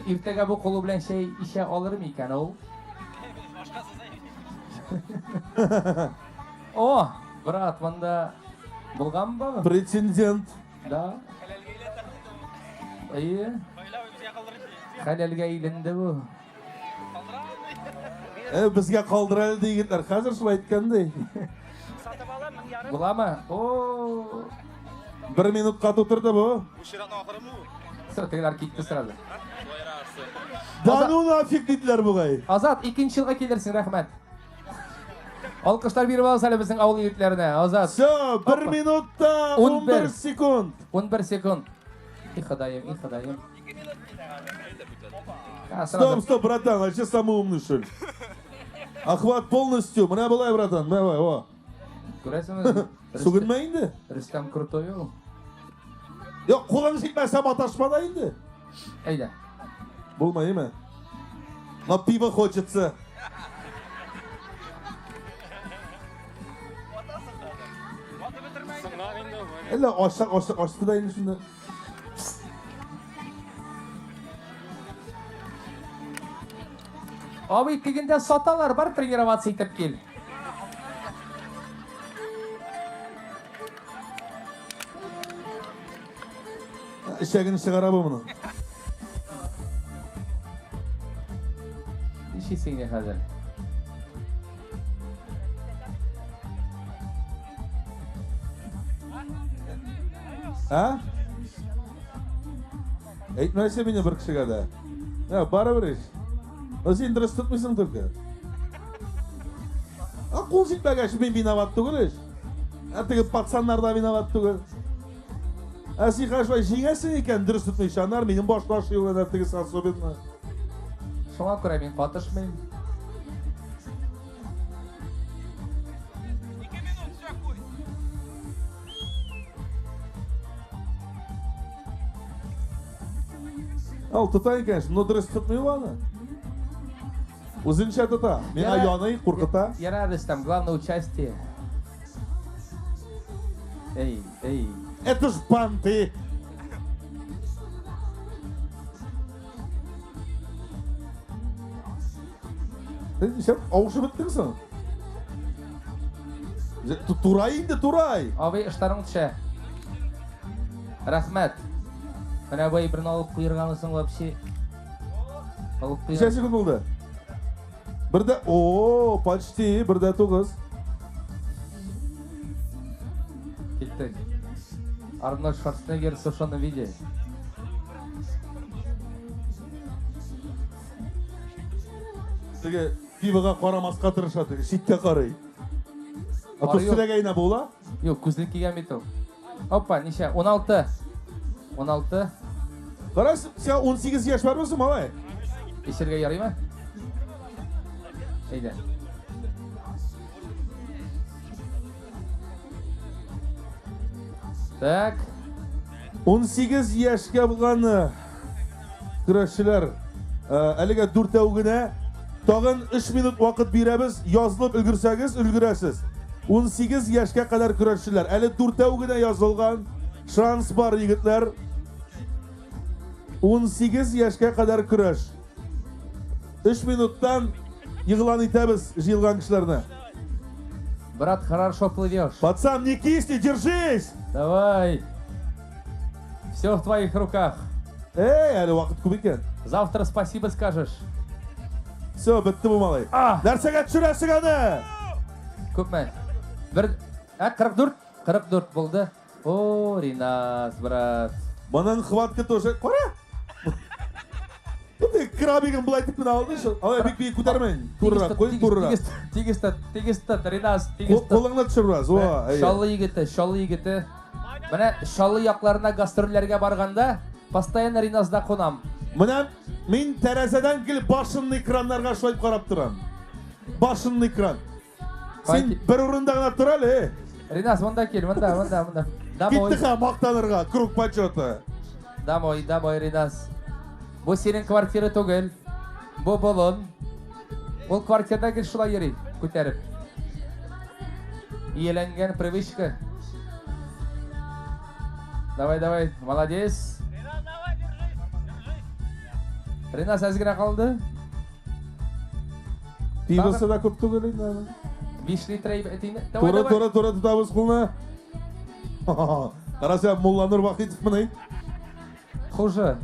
Иртәгә бу кулы белән чәй эчә алыр микән ул? О, брат, монда булганмы? Претендент. Да. Әйе. Хәләлгә әйләнде бу. Безгә калдыра әле ди егетләр. Хәзер шулай әйткән. Буламы? О! Бер минутка тутырды бу. Тегеләр китте сразу. Да ну нафиг диделәр бугай. Азат, икенче елга килерсең, рәхмәт. Алкышлар биреп алабыз әле безнең авыл егетләренә. Азат. Все, 1 минутта 11 секунд. 11 секунд. И Ходаем, и Ходаем. Стоп, стоп, братан, вообще самый умный, что ли? Охват полностью. Менә болай, братан, давай, о. Күрәсеңме? Сүгенмә инде. Рөстәм крутой ул. Юк, кулың җитмәсә маташма да инде. Әйдә. Булмаймы? Но пиво хочется. Әллә ашак, ашак, ашты да инде шунда. Абый, тегендә саталар, бар тренироваться итеп кил. Эчәген чыгара бу моның. Нишлисең инде хәзер? А? Әйтмәсә мине бер кешегә дә. Я, барыбер ич. Но син дөрес тотмыйсың только. А кул җитмәгәч мин виноват түгел ич. Ә теге пацаннар да виноват түгел. Ә син хәзер шулай җиңәсең икән, дөрес тотмыйча, аннары минем башка ашыйлар, тегесе особенно. Шуңа күрә мин катышмыйм. Ал тота икән, но дөрес тотмый ул аны. Үзенчә тота. Миңа яный, куркыта. Ярар, Рөстәм, главное участие. Эй, эй. Это ж понты. Син авышып беттең соң? Турай инде, турай. Абый, ыштарың төшә. Рәхмәт. Менә бу әйберне алып куерганы соң вообще. Алып куйган. Ничә секунд булды? Бер дә, о, почти, 1:09. Киттек. Арнольд Шварценеггер в сушеном виде. Теге пивога карамаска тырыша, теге читкә карый. А то селәгәенә була? Юк, күзлек кигән бит ул. Опа, ничә? 16. 16. Кара, сиңа 18 яшь бармы соң, малай? Эчәргә ярыймы? Әйдә. Так. 18 яшькә булган көрәшчеләр, әлегә дүртәү генә. Тагын 3 минут вакыт бирәбез. Язылып өлгерсәгез, өлгерәсез. 18 яшькә кадәр көрәшчеләр. Әле дүртәү генә язылган. Шанс бар, егетләр. 18 яшькә кадәр көрәш. 3 минуттан игълан итәбез җыелган кешеләрне. Брат, хорошо плывешь. Пацан, не кисни, держись! Давай. Все в твоих руках. Эй, әле вакыт күп икән. Завтра спасибо скажешь. Все, бетте бу малай. Нәрсәгә төшерәсең аны? Күпме? Бер, 44, 44 булды. О, Ринас, брат. Моның хватка тоже. Кара. Ты крабигын былай итеп кенә алды. Алай бик биек күтәрмәйен. Турырак, куй, турырак. Тигез тот, тигез тот, Ринас, тигез тот. Кулыңны төшер бераз. О, әйе. Чаллы егете, Чаллы егете. Менә Чаллы якларына гастрольләргә барганда, постоянно Риназда кунам. Менә мин тәрәзәдән гел башенный краннарга шулай карап торам. Башенный кран. Син бер урында гына тор әле. Ринас, монда кил, монда, монда, монда. Домой. Китте ха мактанырга, круг почета. Домой, домой, Ринас. Бу синең квартира түгел. Бу болын. Ул квартирада гел шулай йөри, күтәреп. Ияләнгән привычка. Давай, давай, молодец. Ринас әз генә калды. Пивосы да күп түгел инде аның. 5 литр әйбәт инде. Туры, туры, туры тотабыз кулны. Караса, Мулланур Вахитов моны. Хуже.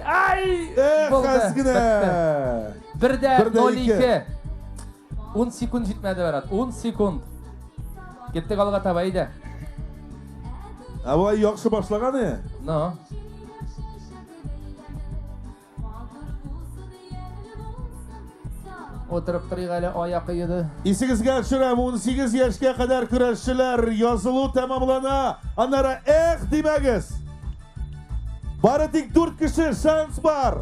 Ай! Эх, әз генә. Бер дә 0,2. 10 секунд җитмәде, брат. 10 секунд. Киттек алга таба, әйдә. Ә болай яхшы башлаган е. Но. Утырып торыйк әле, аяк оеды. Исегезгә төшерәм, 18 яшькә кадәр көрәшчеләр язылу тәмамлана. Аннары эх димәгез. Бары тик 4 кеше шанс бар.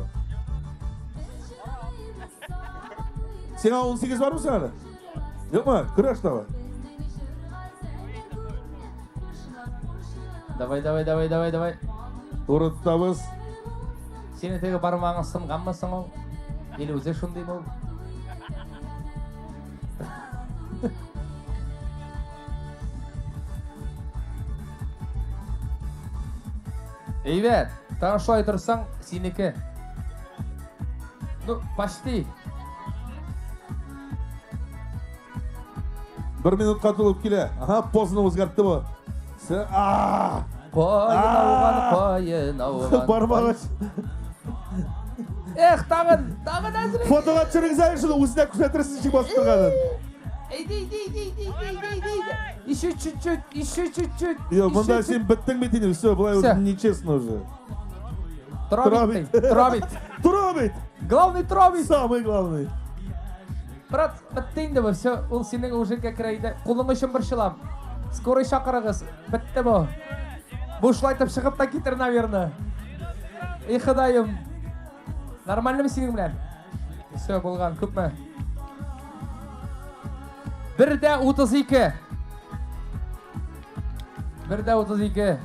Сиңа 18 бармы соң әле? Юкмы? Көрәш давай. Давай, давай, давай, давай, давай. Туры тотабыз. Синең теге бармагың сынганмы соң ул? Или үзе шундыймы ул? Әйбәт, тагын шулай торсаң, синеке. Ну, почти. Бер минутка тулып килә. Ага, позны үзгәртте бу. Каен ауган, каен ауган. Бармагы. Эх, тагын, тагын әзрәк. Фотога төшерегез әле шуны, үзенә күрсәтерсез ничек басып торганын. Әйдә, әйдә, әйдә, әйдә, әйдә, әйдә, әйдә. Еще чуть-чуть, еще чуть-чуть. Юк, монда син беттең бит инде, все, болай уже нечестно уже. Тора бит, тора бит. Тора бит. Главный тора бит. Самый главный. Брат, бетте инде бу, все, ул синең уже кәкрәйде. Иде. Кулың өчен борчылам. Скорый чакырыгыз, бетте бу. Бу шулай итеп чыгып та китер, наверное. И Ходаем. Нормальнымы синең белән? Все, булган, күпме? 1:32. 1:32.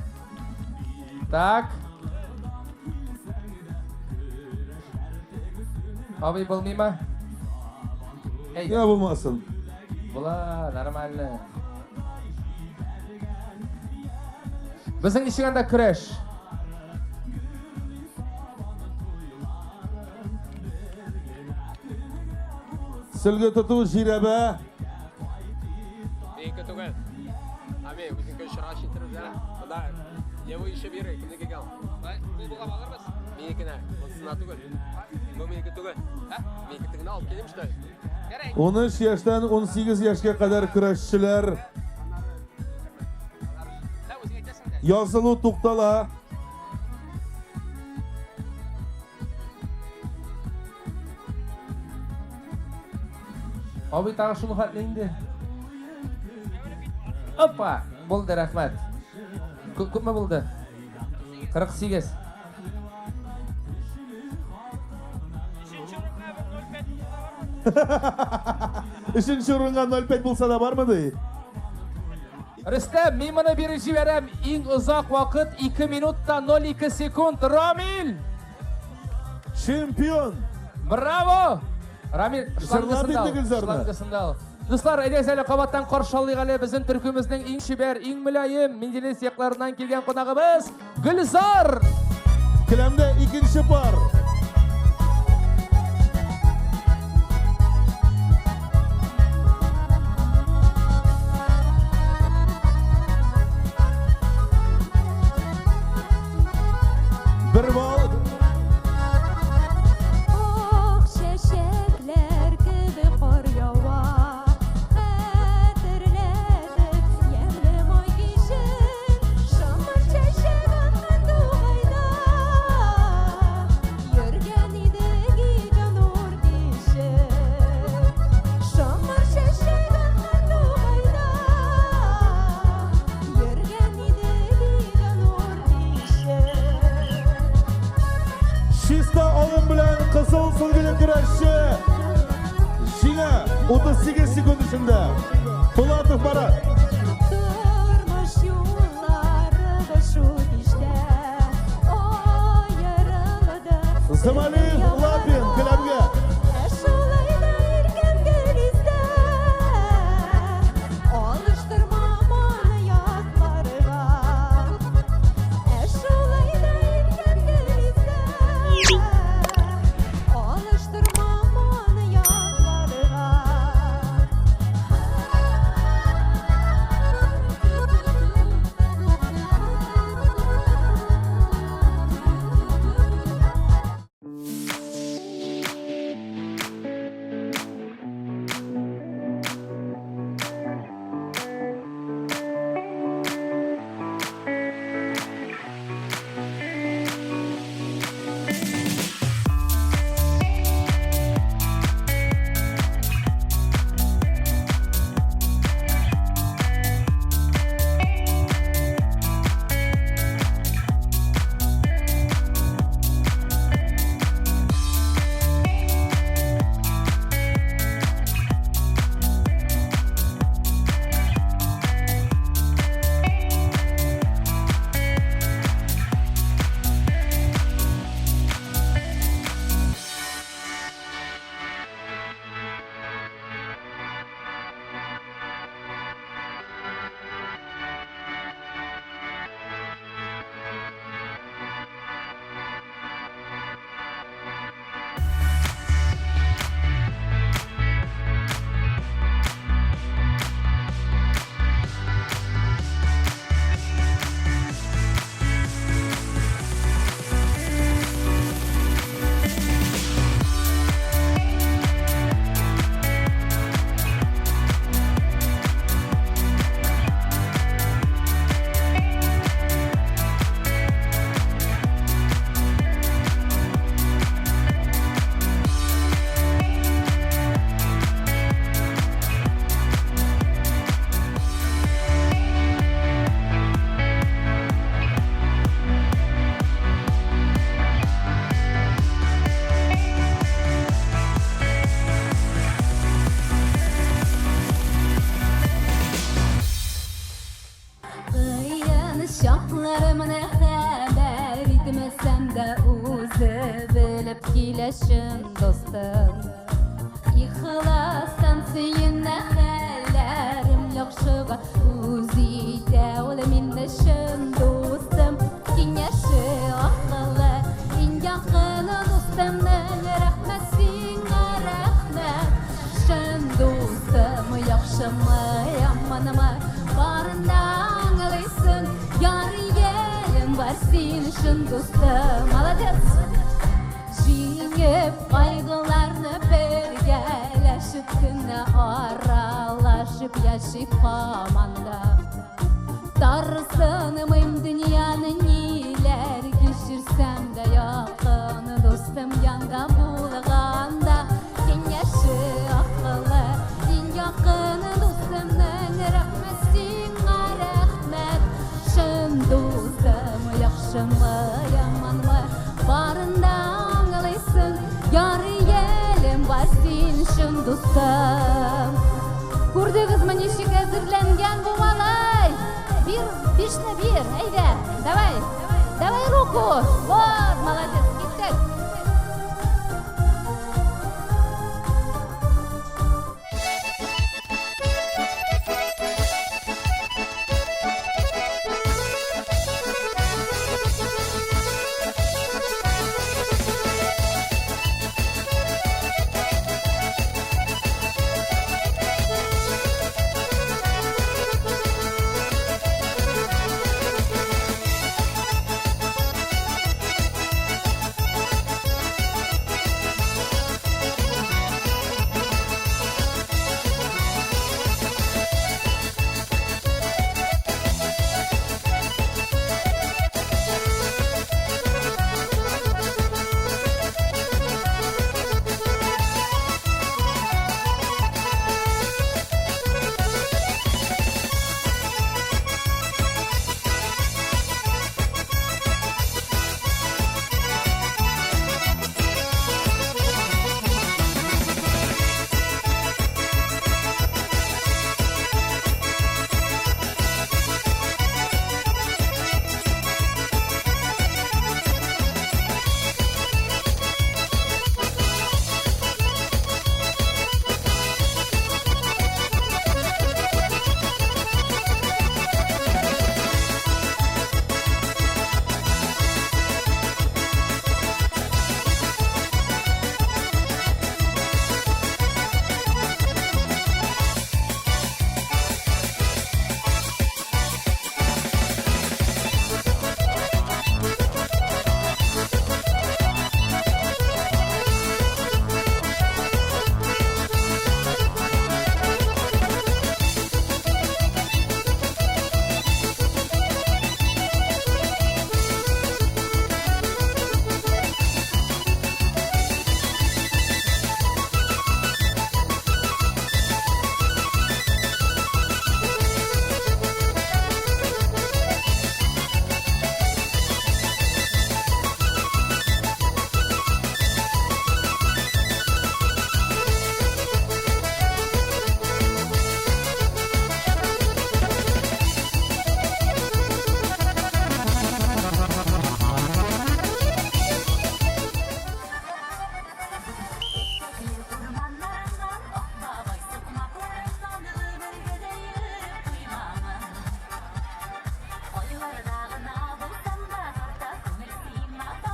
Так. Абый булмыймы? Әй. Я булмасын. Була, нормально. Безнең ничек анда көрәш? Сөлге тоту жирәбә. Минеке түгел. Абый, үзеңке очрагач иттереп җибәрә. Монда левый еще бир, кемнеке икән ул? Кул болгап алырбыз. Минекенә, монысына түгел. Бу минеке түгел. Минеке тегене алып килим, что ли? 13 яшьтән 18 яшькә кадәр көрәшчеләр. Язылу туктала. Абый тагы шул хәтле инде. Опа! Булды, рәхмәт. Күпме булды? 48. Өченче урынга 0,5 булса да бармы ди? Рөстәм, мин моны биреп җибәрәм. Иң озак вакыт 2 минутта 02 секунд. Рамил! Чемпион! Браво! Рамил, Җырлап шлангысын да инде ал. Гөлзарны. Шлангысын да ал. Дуслар, әйдәгез әле кабаттан каршы алыйк әле безнең төркемебезнең иң чибәр, иң мөлаем Менделеевск якларыннан килгән кунагыбыз Гөлзар! Келәмдә икенче пар. Бер балл. көрәшче җиңә 38 секунд эчендә. Пулатов Марат. Тормыш юллары шул кичтә аерылды. Замалиев Лапин келәмгә. Шулай да иркәм гел истә, алыштырмам аны ятларга. Шулай да иркәм гел истә, алыштырмам аны ятларга. Кыен чакларымны хәбәр итмәсәм дә үзе белеп килә чын дустым. Ихластан сөенә хәлләрем яхшыга үз итә ул мине чын дустым. Киңәше акыллы, иң якын дустымның рәхмәт сиңа рәхмәт. Чын дустым, яхшымы, яманымы, барын да аңлыйсың. Ярый елем бар син чын дустым. Молодец! Җиңеп кайгыларны бергәләшеп кенә аралашып яшик һаман да. Тарсынмыйм дөньяны ниләр кичерсәм дә якын дустым янда булганда. Киңәше акыллы, иң якын дустымның рәхмәт сиңа рәхмәт. Чын дустым, яхшымы, яманмы, барын да аңлыйсың. Ярый елем бар син чын дустым. Күрдегезме ничек әзерләнгән бу малай? Бир, бишне бир, әйдә, давай, давай руку. Вот, молодец, киттек.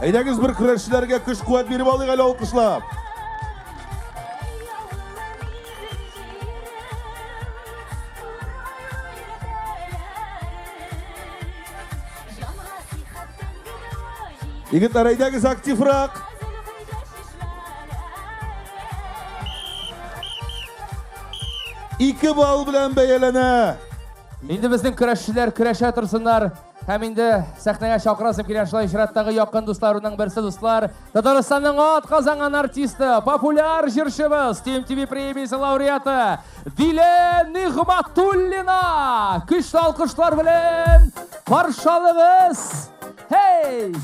Әйдәгез бер көрәшчеләргә көч-куәт биреп алыйк әле алкышлап. Егетләр, әйдәгез активрак. Ике балл белән бәяләнә. Инде безнең көрәшчеләр көрәшә торсыннар. Һәм инде сәхнәгә чакырасым килә шулай чираттагы якын дусларының берсе дуслар. Татарстанның ат казанган артисты, популяр җырчыбыз, TMTV премиясе лауреаты Дилә Нигъматуллина. Көчле алкышлар белән каршы алыгыз. Hey!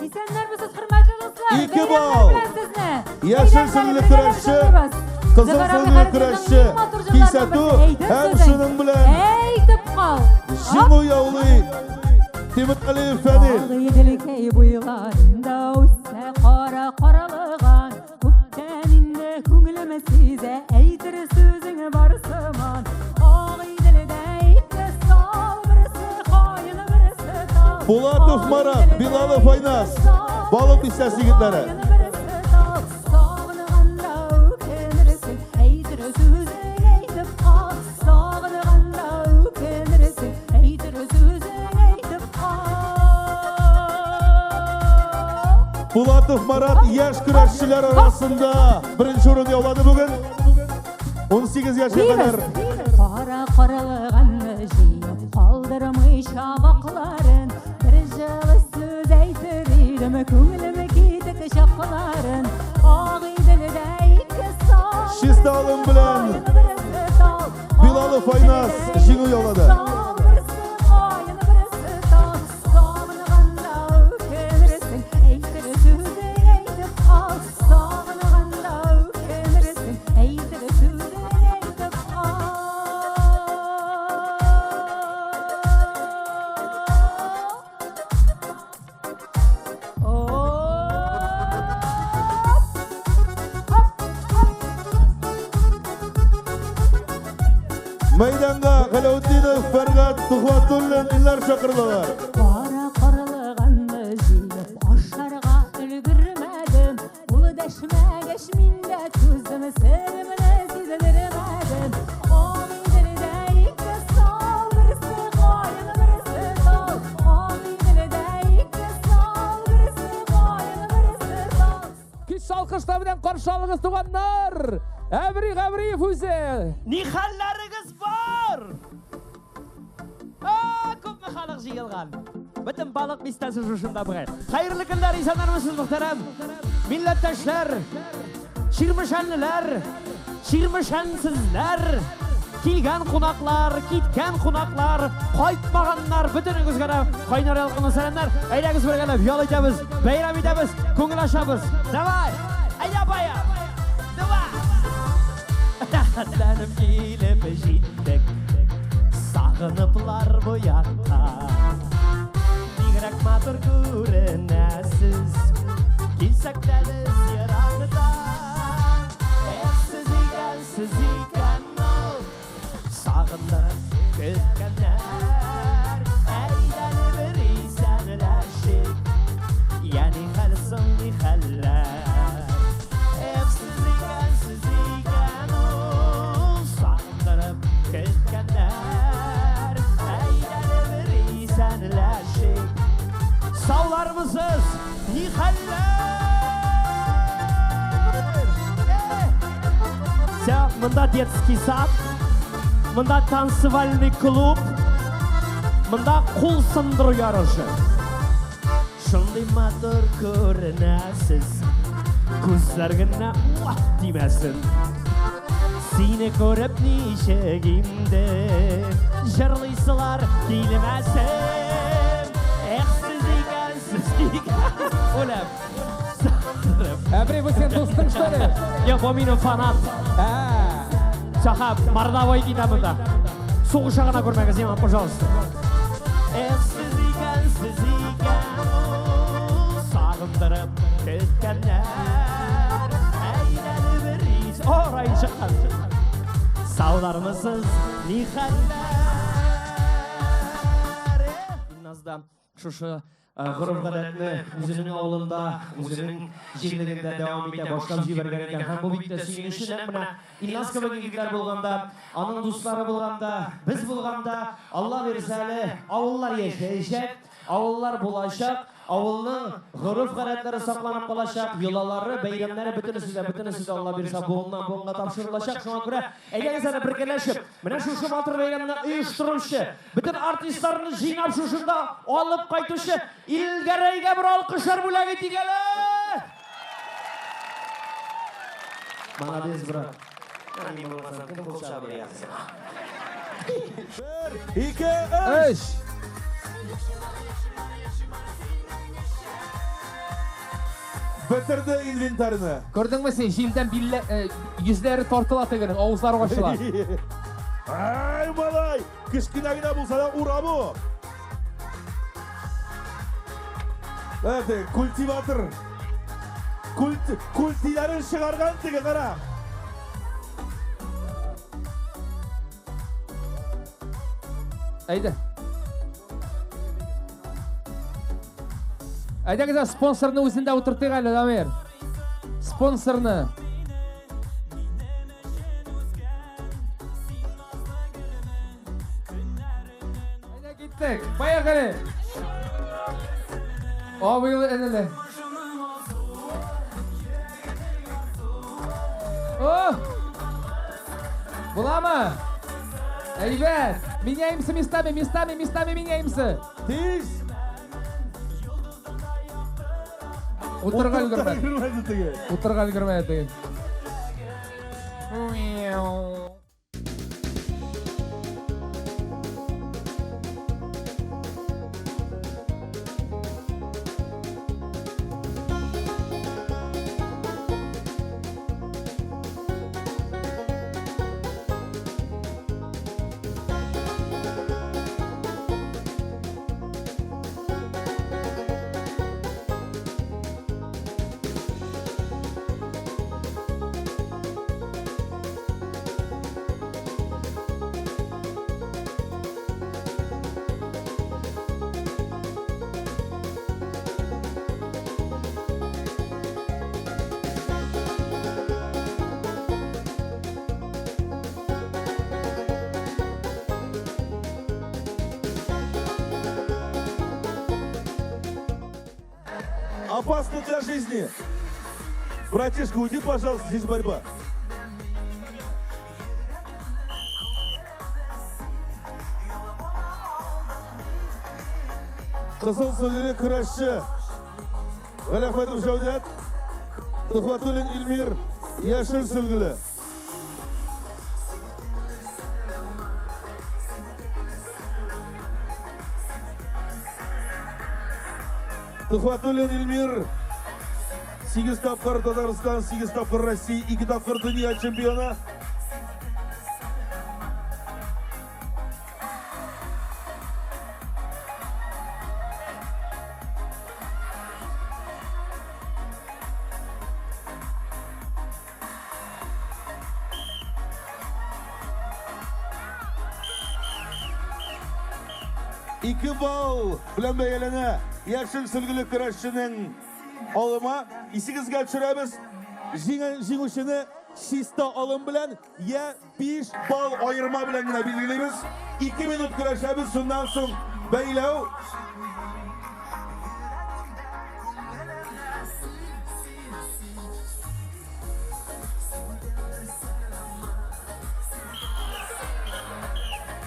Исәннәрмесез, хөрмәтле дуслар! Ике Бәйрәмнәр балл. белән сезне! Яшел Бәйрәмнәр сынлы бергәләп көрәшче, җырлыйбыз. кызыл Зөфәр сынлы абый көрәшче Харисовның иң матур җырларының кисәтү берсе. Әйтер һәм сүзең. шуның белән Әйтеп кал. җиңү яулый Тимергалиев Фәнил. Агыйделкәй буйларында үсә кара каралыган. Күптән инде күңелем сизә, әйтер сүзең бар сыман. Агыйделдә ике сал, берсе каен, берсе тал. Булатов Марат, Билалов Айназ. Балык бистәсе егетләре. Сагынганда үкенерсең, әйтер сүзең әйтеп кал. Сагынганда үкенерсең, әйтер сүзең әйтеп кал. Булатов Марат яшь көрәшчеләр арасында беренче урын яулады бүген. 18 яшькә кадәр. Кара каралганны җыеп калдырмыйча вакларын, бер җылы сүз әйтер идем, күңелем китек чакларын. Агыйделдә ике сал, Чиста алым белән берсе тал, Билалов Айназ җиңү яулады. берсе каен, берсе тал. Сагынганда үкенерсең, әйтер сүзең әйтеп кал. Сагынганда үкенерсең, әйтер сүзең әйтеп кал. Мәйданга Галәүтдинов, Фәргать Тухватуллин Илнар чакырылалар. Кара каралганны җыеп ашарга өлгермәдем. Ул дәшмәгәч мин дә түздем, серемне сиздермәдем. Агыйделдә ике сал, берсе каен, берсе тал. Агыйделдә ике сал, берсе каен, берсе тал. Көчле алкышлар белән каршы алыгыз, туганнар! Әбри Габриев үзе! Ни хәлләрегез бар? А, күпме халык җыелган. Бөтен балык бистәсе шушында бугай. Хәерле көннәр, исәннәрмесез, мөхтәрәм милләттәшләр, чирмешәнлеләр, чирмешәнсезләр, килгән кунаклар, киткән кунаклар, кайтмаганнар, бөтенегезгә дә кайнар ялкынлы сәламнәр. Әйдәгез бергәләп ял итәбез, бәйрәм итәбез, күңел ачабыз. Давай! Әйдә бая! Давай! Рәхәтләнеп килеп җиттек, сагыныплар бу якка. Бигрәк матур күренәсез, килсәк тә без ерактан. Эх, сез икән, сез икән ул, сагындырып көткәннәр. Әйдәле бер исәнләшик, я ни хәл соң, ни хәлләр. Эх, сез икән, сез икән ул, сагындырып көткәннәр. Әйдәле бер исәнләшик. Саулармысыз, ни хәлләр? Всё, монда детский сад, монда танцевальный клуб, монда кул сындыру ярышы. Шундый матур күренәсез, күзләр генә уа тимәсен. Сине күреп ничек инде җырлыйсылар килмәсен. Эх, сез икән, сез икән. Үләм. Әбри, бу син дустың, что ли? Юк, бу минем фанат. Шахаб, мордовой китә монда. Сугыша гына күрмәгез, имам, пожалуйста. Эх, сез икән, сез икән, ул, сагындырып көткәннәр. Әйдәле бер ис. О, район чыккан. Саулармысыз, ни хәлләр? Назда Шушы гореф-гадәтне үзенең авылында, үзенең җирлегендә дәвам итә башлап җибәргән икән. Һәм бу бик тә сөенечле. Нәкъ менә Илназ кебек егетләр булганда, аның дуслары булганда, без булганда, Алла бирсә әле, авыллар яшәячәк, авыллар булачак, авылның гореф-гадәтләре сакланып калачак, йолалары, бәйрәмнәре бөтенесе дә, бөтенесе дә Алла бирсә буыннан буынга тапшырылачак. Шуңа күрә әйдәгез әле бергәләшеп, менә шушы матур бәйрәмне оештыручы, бөтен артистларны җыйнап шушында алып кайтучы Илгәрәйгә бер алкышлар бүләк итик әле! Молодец, брат. Мин булмасам, кем кул чабыр сиңа? 1, 2, 3. Бетерде инвентарьны. Күрдеңме син, җилдән биллә, йөзләре тартыла тегенең, авызлары ачыла. Ай, малай, кечкенә генә булса да ура бу. Әте, культиватор. Культиләрен чыгарган теге, кара. Әйдә. Әйдәгез, спонсорны үзендә утыртыйк әле, Дамир. Спонсорны. Әйдә, киттек. Поехали. Абыйлы энеле. О! Буламы? Әйбәт! Меняемся местами, местами, местами меняемся. Тиз! Утырга өлгермәде. Утырга өлгермәде теге. Опасно для жизни. Братишка, уйди, пожалуйста, здесь борьба. Кызыл сөлгеле көрәшче Галиәхмәтов Җәүдәт, Төхвәтуллин Илмир, яшел сөлгеле. Төхвәтуллин Илмир 8 тапкыр Татарстан, 8 тапкыр Россия, 2 тапкыр дөнья чемпионы. Ике балл белән бәяләнә яшел сөлгеле көрәшченең алымы. Исегезгә төшерәбез, җиңүчене чиста алым белән я 5 балл аерма белән генә билгелибез. 2 минут көрәшәбез, шуннан соң бәйләү.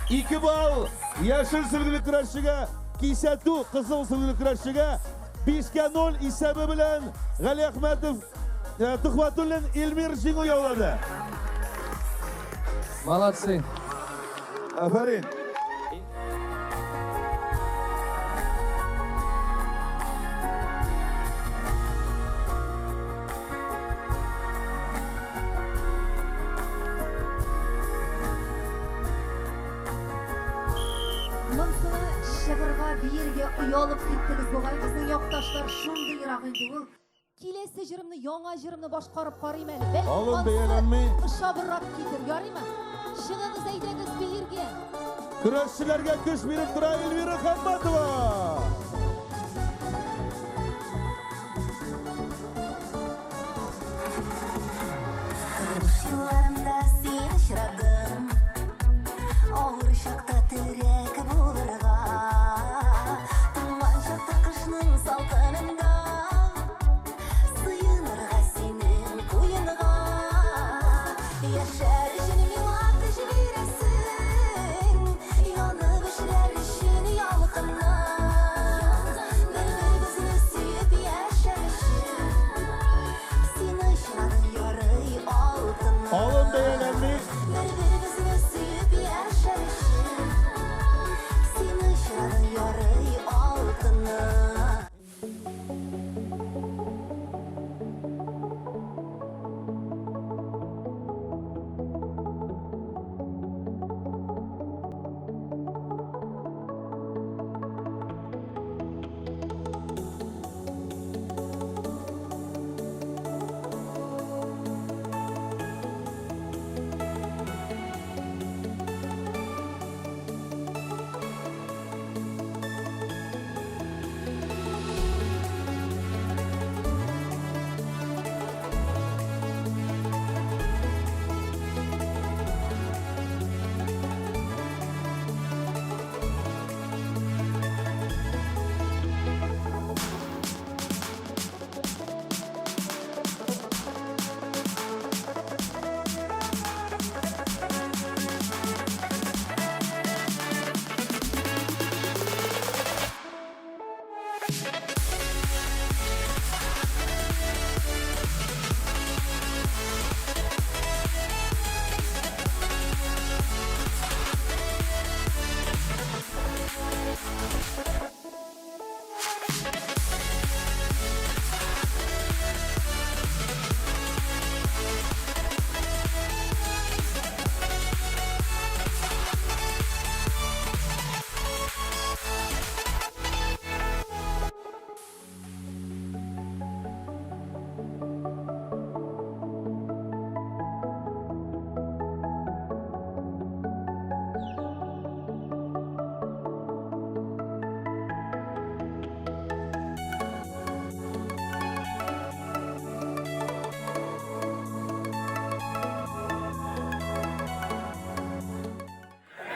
Ике балл яшел сөлгеле көрәшчегә, кисәтү кызыл сөлгеле көрәшчегә. 5-0 исәбе белән Галиәхмәтов, Төхвәтуллин Илмир җиңү яулады. Молодцы. Афәрин. Монсына чыгырга, биергә оялып киттегез бугай, безнең якташлар шундый ерак инде ул. Киләсе җырымны, яңа җырымны башкарып карыйм әле. Бәлки Алым ансы бәяләнми. ошабрак китер, ярыймы? Чыгыгыз, әйдәгез биергә. Көрәшчеләргә көч биреп тора Эльвира Хамматова. Авыр чакта терәк булырга. Туңган чакта кышның салкынында сыенырга синең куенга. Яшәр өчен миңа көч бирәсең, янып эшләр өчен ялкыннан. Бер-беребезне сөеп яшәр өчен син очрадың ярый алтыннан. Алым бәяләнми. Бер-беребезне сөеп яшәр өчен син очрадың ярый алтыннан.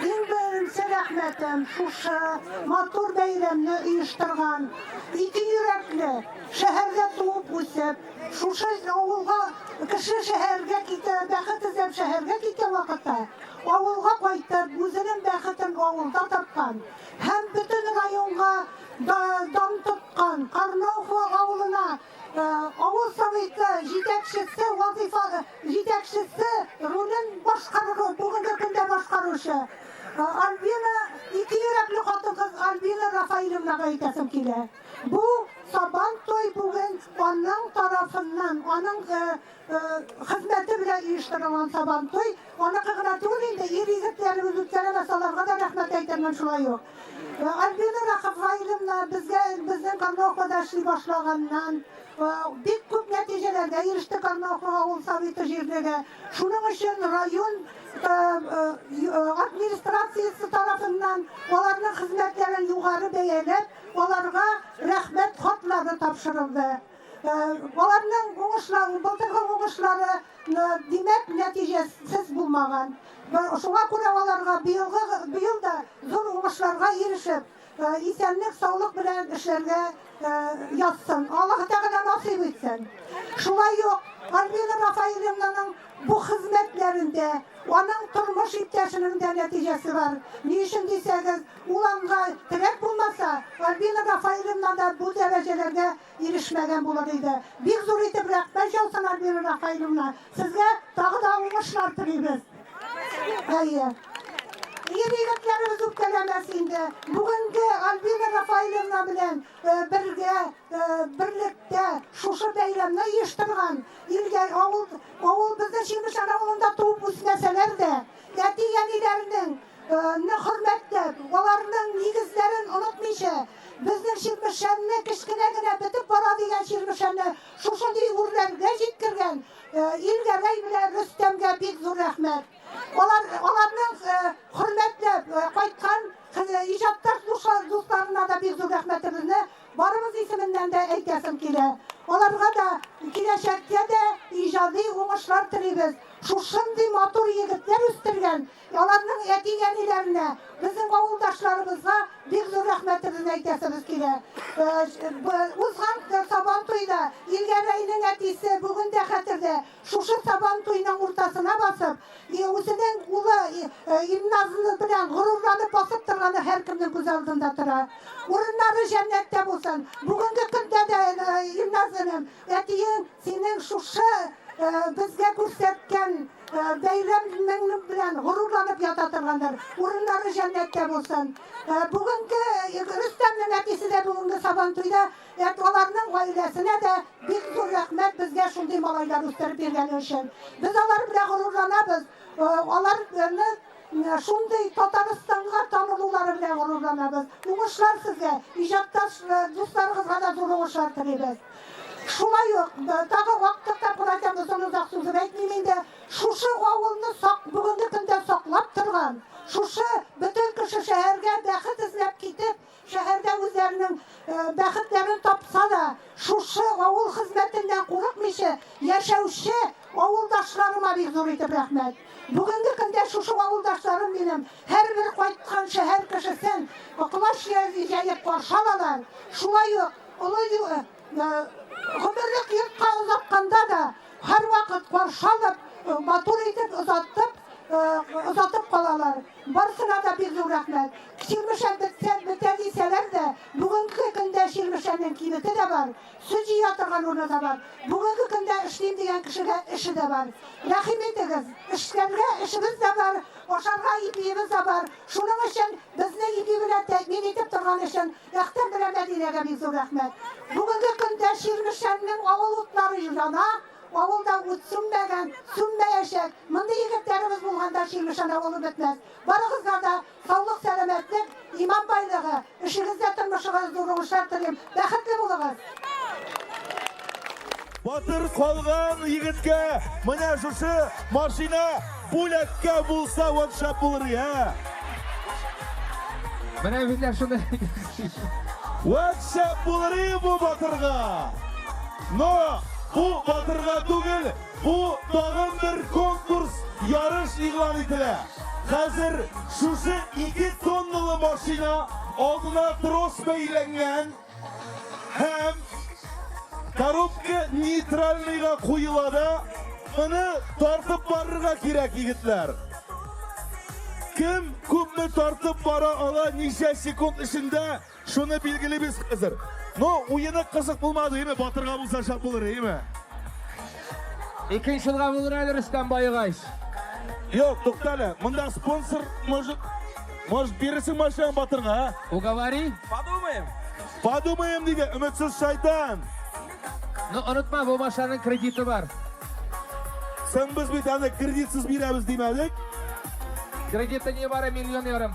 Иң беренче рәхмәтем шушы матур бәйрәмне оештырган ике йөрәкле, шәһәрдә туып үсеп, шушы авылга кеше шәһәргә китә, бәхет эзләп шәһәргә киткән вакытта, авылга кайтып, үзенең бәхетен авылда тапкан һәм бөтен районга дан тоткан Карнаухово авылына авыл советы җитәкчесе вазифа җитәкчесе ролен башкару, бүгенге көндә башкаручы Альбина, ике йөрәкле хатын-кыз Альбина Рафаилевнага әйтәсем килә. Бу Сабан туй бүген аның тарафыннан, аның хезмәте белән оештырылган Сабан туй. Аныкы гына түгел инде, ир-егетләребез үткәрә, аларга да рәхмәт әйтәмен шулай ук. Альбина Рафаилевна безгә безнең Карнауховода эшли башлаганнан бик күп нәтиҗәләргә иреште Карнаухово авыл советы җирлеге. Шуның өчен район администрациясе тарафыннан аларның хезмәтләрен югары бәяләп, аларга рәхмәт хатлары тапшырылды. Аларның уңышлары, былтыргы уңышлары, димәк, нәтиҗәсез булмаган. Шуңа күрә аларга быелгы быел да зур уңышларга ирешеп, исәнлек, саулык белән эшләргә язсын. Аллаһ Тәгалә насыйп итсен. Шулай ук Альбина Рафаилевнаның бу хезмәтләрендә аның тормыш иптәшенең дә нәтиҗәсе бар. Ни өчен дисәгез, ул аңа терәк булмаса, Альбина Рафаилевна да бу дәрәҗәләргә ирешмәгән булыр иде. Бик зур итеп рәхмәт яусын, Альбина Рафаилевна. Сезгә тагы да уңышлар телибез. Әйе. Ир-егетләребез үпкәләмәс инде. Бүгенге Альбина Рафаилевна белән бергә, берлектә шушы бәйрәмне оештырган илгә авыл, авыл безнең Чирмешән авылында туып үсмәсәләр дә, әти-әниләренең хөрмәтләп, аларның нигезләрен онытмыйча, безнең Чирмешәнне кечкенә генә бетеп бара дигән Чирмешәнне шушындый үрләргә җиткергән Илгәрәй белән Рөстәмгә бик зур рәхмәт. Алар, аларның хөрмәтләп кайткан иҗатташ дусларына да бик зур рәхмәтебезне барыбыз исеменнән дә әйтәсем килә. Аларга да киләчәктә дә иҗади уңышлар телибез. Шушындый матур егетләр үстергән, аларның әти-әниләренә, безнең авылдашларыбызга бик зур рәхмәтебезне әйтәсебез килә. Узган Сабан туйда Илгәрәйнең әтисе бүген дә хәтердә, шушы Сабан туйның уртасына басып, үзенең улы Илназ белән горурланып басып торганы һәркемнең күз алдында тора. Урыннары җәннәттә булсын. Бүгенге көндә дә, Илназ энем, әтиең синең шушы безгә күрсәткән бәйрәмең белән горурланып ята торгандыр. Урыннары җәннәттә булсын. Бүгенге Рөстәмнең әтисе дә бүгенге Сабантуйда, аларның гаиләсенә дә бик зур рәхмәт безгә шундый малайлар үстереп биргәне өчен. Без алар белән горурланабыз. Аларны шундый Татарстанга танылулары белән горурланабыз. Уңышлар сезгә, иҗатташ дусларыгызга да зур уңышлар телибез. Шулай ук, тагы актык тапкыр әйтәм, озын-озак сүзен әйтмим инде, шушы авылны сак, бүгенге көндә саклап торган, шушы бөтен кеше шәһәргә бәхет эзләп китеп, шәһәрдә үзләренең бәхетләрен тапса да, шушы авыл хезмәтеннән курыкмыйча яшәүче авылдашларыма бик зур итеп рәхмәт. Бүгенге көндә шушы авылдашларым минем һәрбер кайткан шәһәр кешесен колач җәеп каршы алалар. Шулай ук олы гомерлек йортка озатканда да һәрвакыт каршы алып, матур итеп озатып, озатып калалар. Барысына да бик зур рәхмәт. Чирмешән бетсә, бетә дисәләр дә, бүгенге көндә Чирмешәннең кибете дә бар, сөт җыя торган урыны да бар. Бүгенге көндә эшлим дигән кешегә эше дә бар. Рәхим итегез, эшләргә эшебез дә бар, ашарга ипиебез дә бар. Шуның өчен безне ипи белән тәэмин итеп торган өчен Әхтәм белән Мәдинәгә бик зур рәхмәт. Бүгенге көндә Чирмешәннең авыл утлары яна, авылда ут сүнмәгән, сүнмәячәк. Мондый егетләребез булганда Чирмешән авылы бетмәс. Барыгызга да саулык, сәламәтлек, иман байлыгы, эшегездә, тормышыгызда зур уңышлар телим. Бәхетле булыгыз! Батыр калган егеткә менә шушы машина бүләккә булса, вот шәп булыр, я. Менә бит шуны. Вот шәп булыр бу батырга. Но бу батырга түгел, бу тагын бер конкурс, ярыш игълан ителә. Хәзер шушы 2 тонналы машина алдына трос бәйләнгән һәм коробка нейтральныйга куела да, моны тартып барырга кирәк, егетләр. Кем күпме тартып бара ала, ничә секунд эчендә, шуны билгелибез хәзер. Но уены кызык булмады, әйме? Батырга булса шәп булыр, әйме? Икенче елга булыр әле Рөстәм баегач. Юк, тукта әле. Монда спонсор может, может бирерсең машинаны батырга, а? Уговори. Подумаем. Подумаем диде, өметсез шайтан. Но онытма, бу машинаның кредиты бар. Соң без бит аны кредитсыз бирәбез димәдек. Кредиты нибары миллион ярым.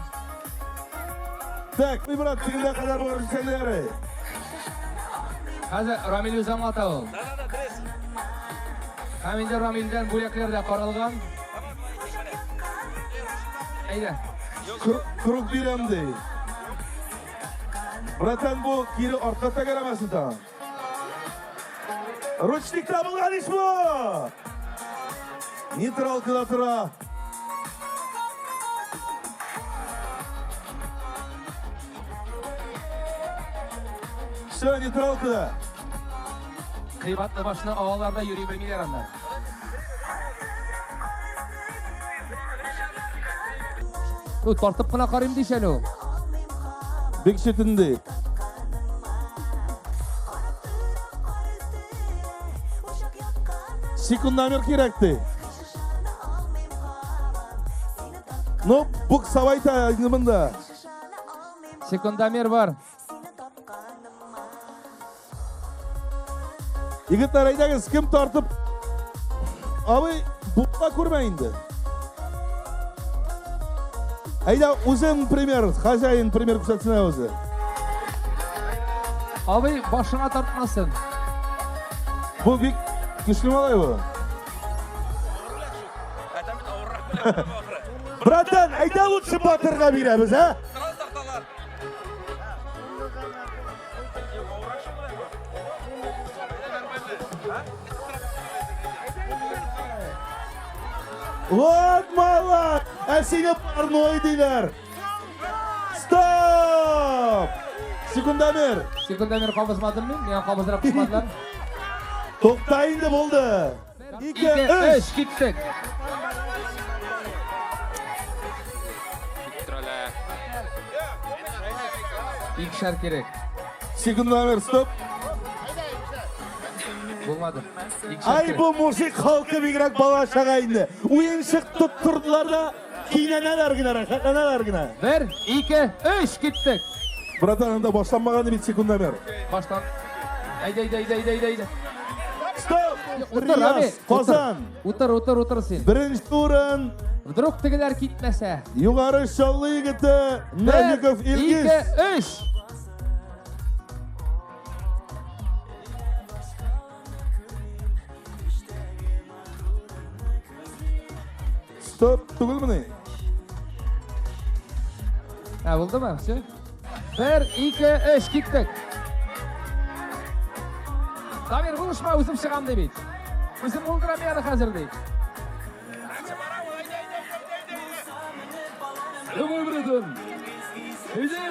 Так, брат, тегендә кадәр барып җитсәң дә ярый. Хәзер Рамил үзе аңлата ул. Да, да, да, дөрес. Һәм инде Рамилдән бүләкләр дә каралган. Әйдә. Круг бирәм ди. Братан, бу кире артка тәгәрәмәсен тагын. Ручник табылган ич бу! Нейтралкада тора. Все, нейтралкада. Кыйбатлы машина авылларда йөри белмиләр анда. Ну, тартып кына карыйм диш әле ул. Бик читен ди. Секундомер кирәк ди. Ну, буксовать инде монда. Секундомер бар. Егетләр, әйдәгез, кем тартып? Абый, бутка күрмә инде. Әйдә, үзең пример, хозяин пример күрсәтсен үзе. Абый, башыңа тартмасын. Бу бик көчле малай бу. Братан, әйдә лучше батырга бирәбез, ә? Вот малай! Ә сине парной диләр. Стоп! Секундомер. Секундомер кабызмадым мин, миңа кабыздырып куймадылар. Тукта инде булды. Ике, өч. Киттек. Икешәр кирәк. Секундомер, стоп. Булмады. Ай бу мужик халкы бигрәк бала чага инде. Уенчык тоттырдылар да кинәнәләр генә, рәхәтләнәләр генә. Бер, ике, өч, киттек. Братан, анда башланмаган бит секундомер. Баштан. Әйдә, әйдә, әйдә, әйдә, әйдә. Стоп! Утыр, Ами. Рияз, Казан. Утыр, утыр, утыр син. Беренче урын. Вдруг тегеләр китмәсә. Югары Чаллы егете Нафиков Илгиз. Ике, өч. Стоп, түгелмени? Ә, булдымы? Все. Бер, ике, өч, киттек. Дамир, булышма, үзем чыгам ди бит. Үзем булдырам яны хәзер ди. Давай, братан. Иди.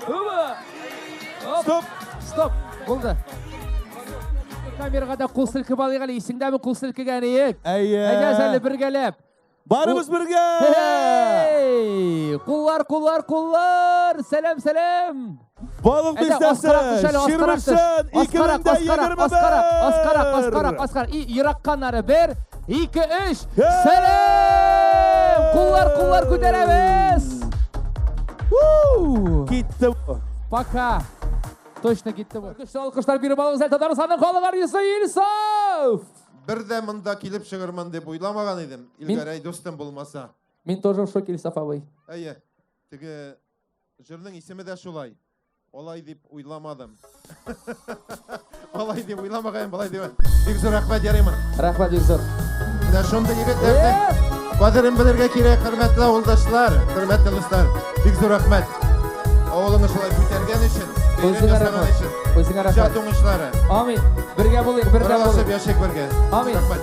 Оба. Стоп. Стоп. Булды. Камерага да кул селкеп алыйк әле, исеңдәме кул селкегән иек? Әйе. Әйдәгез әле бергәләп. Барыбыз бергә! Hey! Куллар, куллар, куллар! Сәлам, сәлам! Балык Әйдә, бистәсе, аскарак төш әле, аскарак төш. Чирмешән, Аскарак, аскарак, аскарак, аскарак, 2021! аскарак, аскарак. И, еракка нары. Бер, ике, өч. Сәлам! Куллар, куллар күтәрәбез! Китте. Пока. Точно китте бу. Көчле алкышлар биреп алыгыз әле Татарстанның халык артисты Илсаф! Бер дә монда килеп чыгырмын дип уйламаган идем. Илгәрәй дустым булмаса. Мин тоже в шоке, Илсаф абый. Әйе, теге җырның исеме дә шулай. Алай дип уйламадым. Алай дип уйламаган, болай дип. Бик зур рәхмәт, ярыймы? Рәхмәт, бик зур. Менә шундый егетләрнең кадерен белергә кирәк, хөрмәтле авылдашлар, хөрмәтле дуслар. Бик зур рәхмәт. Авылыңны шулай күтәргән өчен, бәйрәм Үзеңә ясаган рәхмәт. өчен. Үзеңә рәхмәт. Иҗат уңышлары. Амин. Бергә булыйк, бергә Аралашып булыйк. яшик бергә. Амин. Рәхмәт.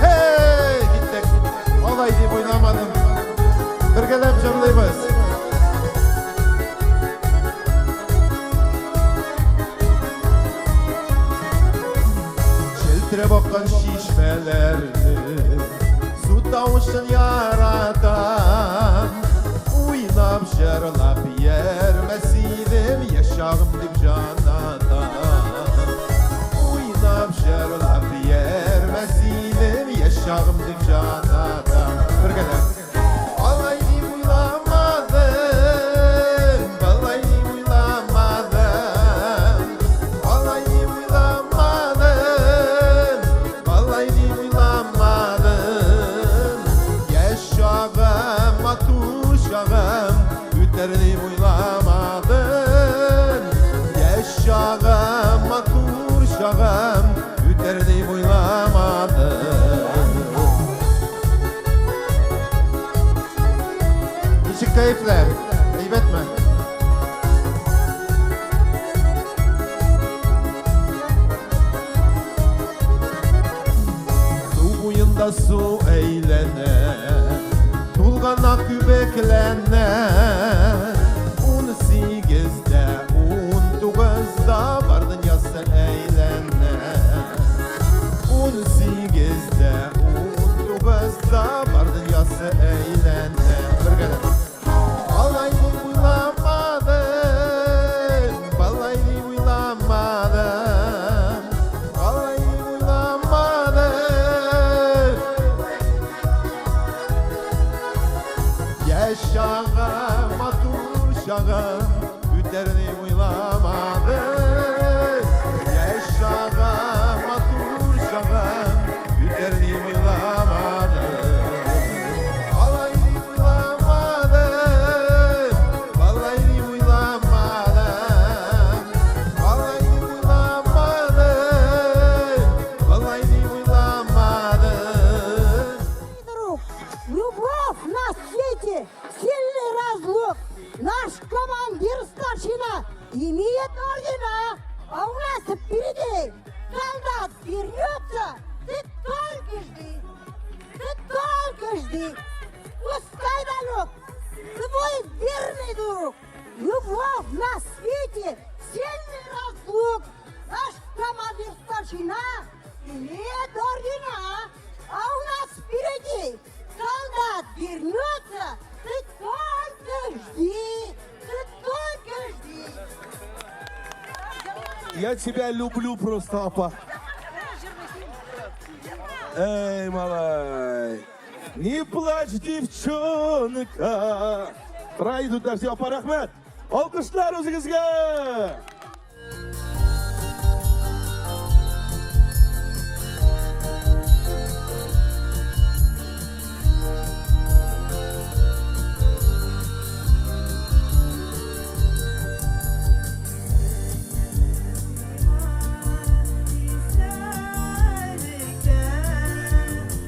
Hey, киттек. Алай дип уйламадым. Бергәләп җырлыйбыз. Челтерәп аккан чишмәләрне, су тавышын яратам. Уйнап, җырлап йөрмәс идем, яшь чагым дип җанатам. Уйнап, җырлап йөрмәс идем, яшь чагым дип җанатам. Бергәләп. Алай дип уйламадым, балай дип уйламадым. Алай дип уйламадым, балай дип уйламадым. Яшь чагым, матур чагым, үтәр дип уйламадым. Яшь чагым, матур чагым, үтәр дип уйламадым. Ничек кәефләр? Әйбәтме? Су буенда су әйләнә, тулгана күбекләнә. 18-дә, 19-да бар дөньясы әйләнә. 18-дә, 19-да бар дөньясы әйләнә. Бергәләп. Алай дип уйламадым, балай дип уйламадым. Алай дип уйламадым. Яшь чагым, матур чагым, үтәр дип уйламадым. Яшь чагым, матур чагым, үтәр дип уйламадым. Алай дип уйламадым, балай дип уйламадым. Алай дип уйламадым, балай дип уйламадым. Друг, любовь на свете, сильный разлук. Наш командир старшина имеет ордена, а у нас впереди солдат вернется, ты Отпускай, Валюк, твой верный друг. Любовь на свете, сильный разлук. Наш командир старшина имеет ордена. А у нас впереди солдат вернется. Ты только жди, ты только жди. Я тебя люблю просто, апа. Эй, малай, не плачь, девчонка. Пройдут дожди, апа, рәхмәт. Алкышлар үзегезгә.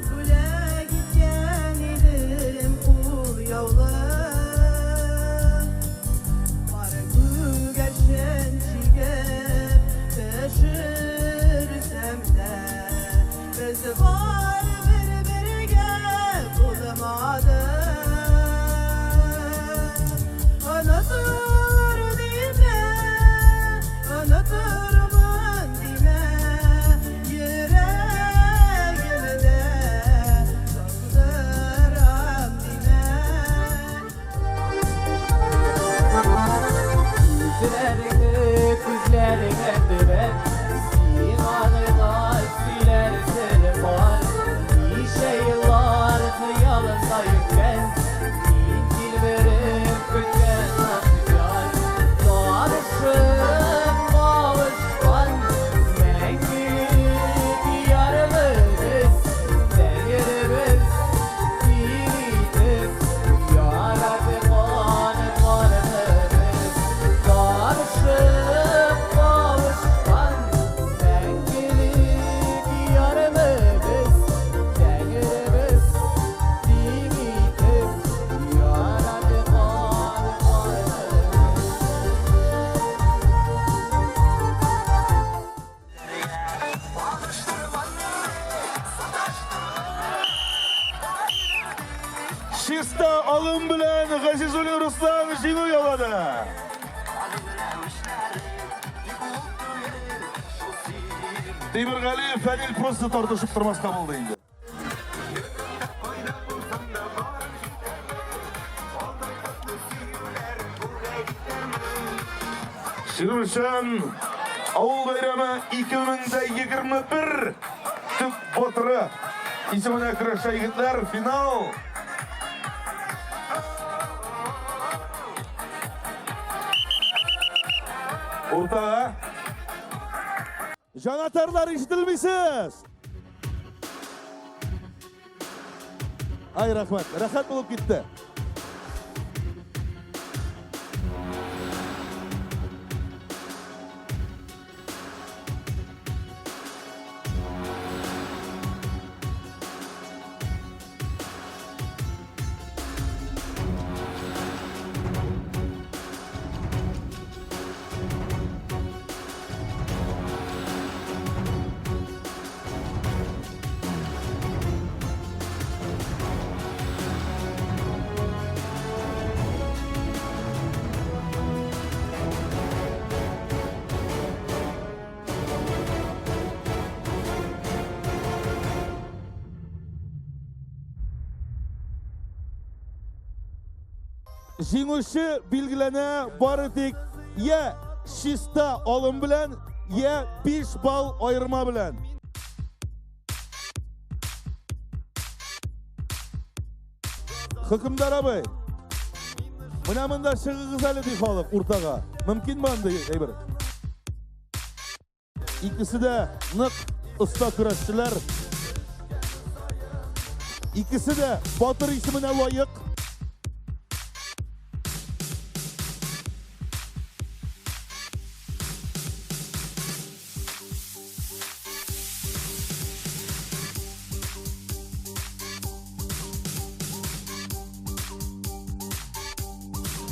Бүләк иткән идем кулъяулык. Кар күгәрчен чигеп төшерсәм дә, без барыбер бергә булмадык. Онытыр димә, онытырмын димә, йөрәгемдә сындырам димә. Күзләреңне күзләремә төбәп, сиңа гына сөйләр серем бар. Ничә еллар хыялымда йөргән, мин тилмереп көткән назлы яр. Танышып кавышкан мәңгелек ярыбыз, Тәңребез тиң итеп яраткан парыбыз. Танышып кавышкан мәңгелек ярыбыз, Тәңребез тиң итеп яраткан парыбыз. Чиста алым белән Газизуллин Руслан җиңү яулады. Тимиргалиев Фәнил просто тартышып тормаска булды инде. Чирмешән авыл бәйрәме 2021 төп батыры исеменә көрәшә егетләр, финал. Уртага. Җанатарлар, ишетелмисез. Ай, рәхмәт. Рәхәт булып китте. Җиңүче билгеләнә бары тик я чиста алым белән, я 5 балл аерма белән. Хөкемдар абый, менә монда чыгыгыз әле ди халык уртага. Мөмкинме андый әйбер? Икесе дә нык оста көрәшчеләр. Икесе дә батыр исеменә лаек.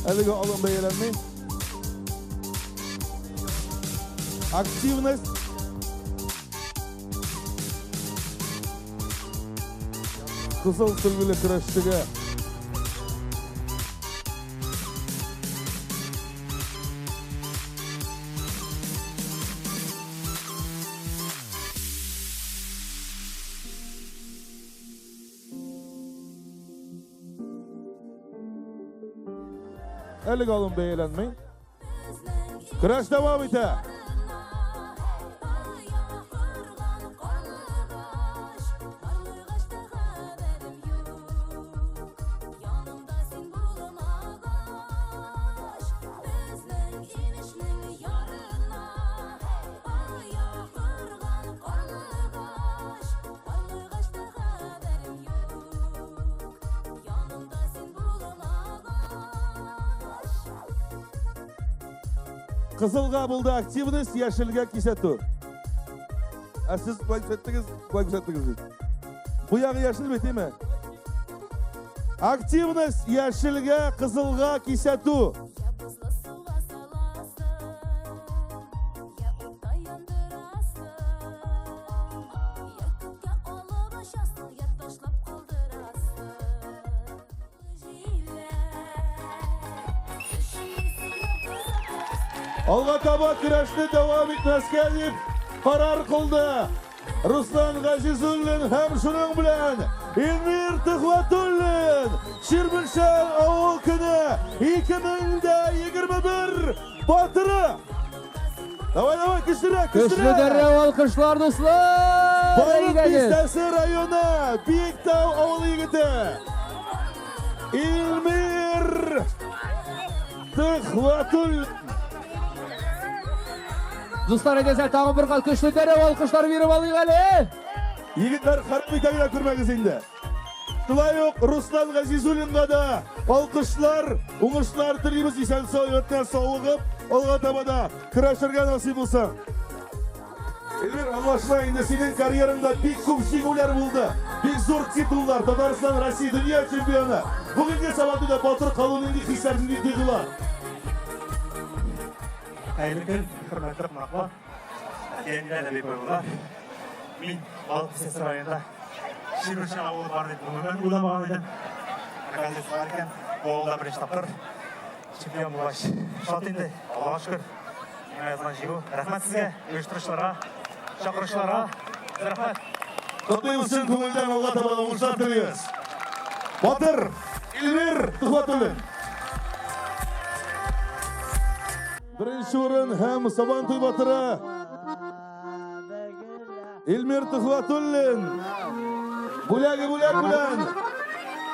Әлеге алым бәяләнми. Активность. Кызыл сөлгеле көрәшчегә Әлегә алым бәяләнми. Көрәш дәвам итә. Кызылга булды активность, яшелгә кисәтү. Ә сез болай күрсәттегез, болай күрсәттегез бит. Бу ягы яшел бит, әйме? Активность яшелгә, кызылга кисәтү. Алга таба көрәшне дәвам итмәскә дип карар кылды. Руслан Газизуллин һәм шуның белән Эльмир Төхвәтуллин Чирмешән авыл көне 2021 батыры. Давай, давай, көчлерәк, Көчле көчлерәк. дәррәү алкышлар, дуслар! Балык Әйдәгез! Бистәсе районы Биектау авылы егете Эльмир Төхвәтуллин. Дуслар, әйдәгез, тагын бер кат көчле дәррәү алкышлар биреп алыйк әле! Егетләр, харап итә генә күрмәгез инде. Шулай ук Руслан Газизуллинга да алкышлар, уңышлар телибез. Исән-сау егетләр, савыгып, алга таба да көрәшергә насыйп булсын. Эльмир, аңлашыла инде синең карьераңда бик күп җиңүләр булды. Бик зур титуллар, Татарстан, Россия, дөнья чемпионы. Бүгенге Сабантуйда батыр калу нинди хисләр, нинди тойгылар? Хәерле көн, хөрмәтле кунаклар, әти-әниләр, әби-бабайлар. Мин Балык Бистәсе районында Чирмешән авылы бар дип гомумән уйламаган идем. Оказывается, бар икән. Бу авылда беренче тапкыр чемпион булгач, шат инде, Аллага шөкер. Миңа язган җиңү. Рәхмәт сезгә, оештыручыларга, чакыручыларга. Рәхмәт. Котлыйбыз чын күңелдән, алга таба да уңышлар телибез. Батыр Эльмир Төхвәтуллин. Беренче урын һәм Сабантуй батыры Эльмир Төхвәтуллин. Бүләге бүләк белән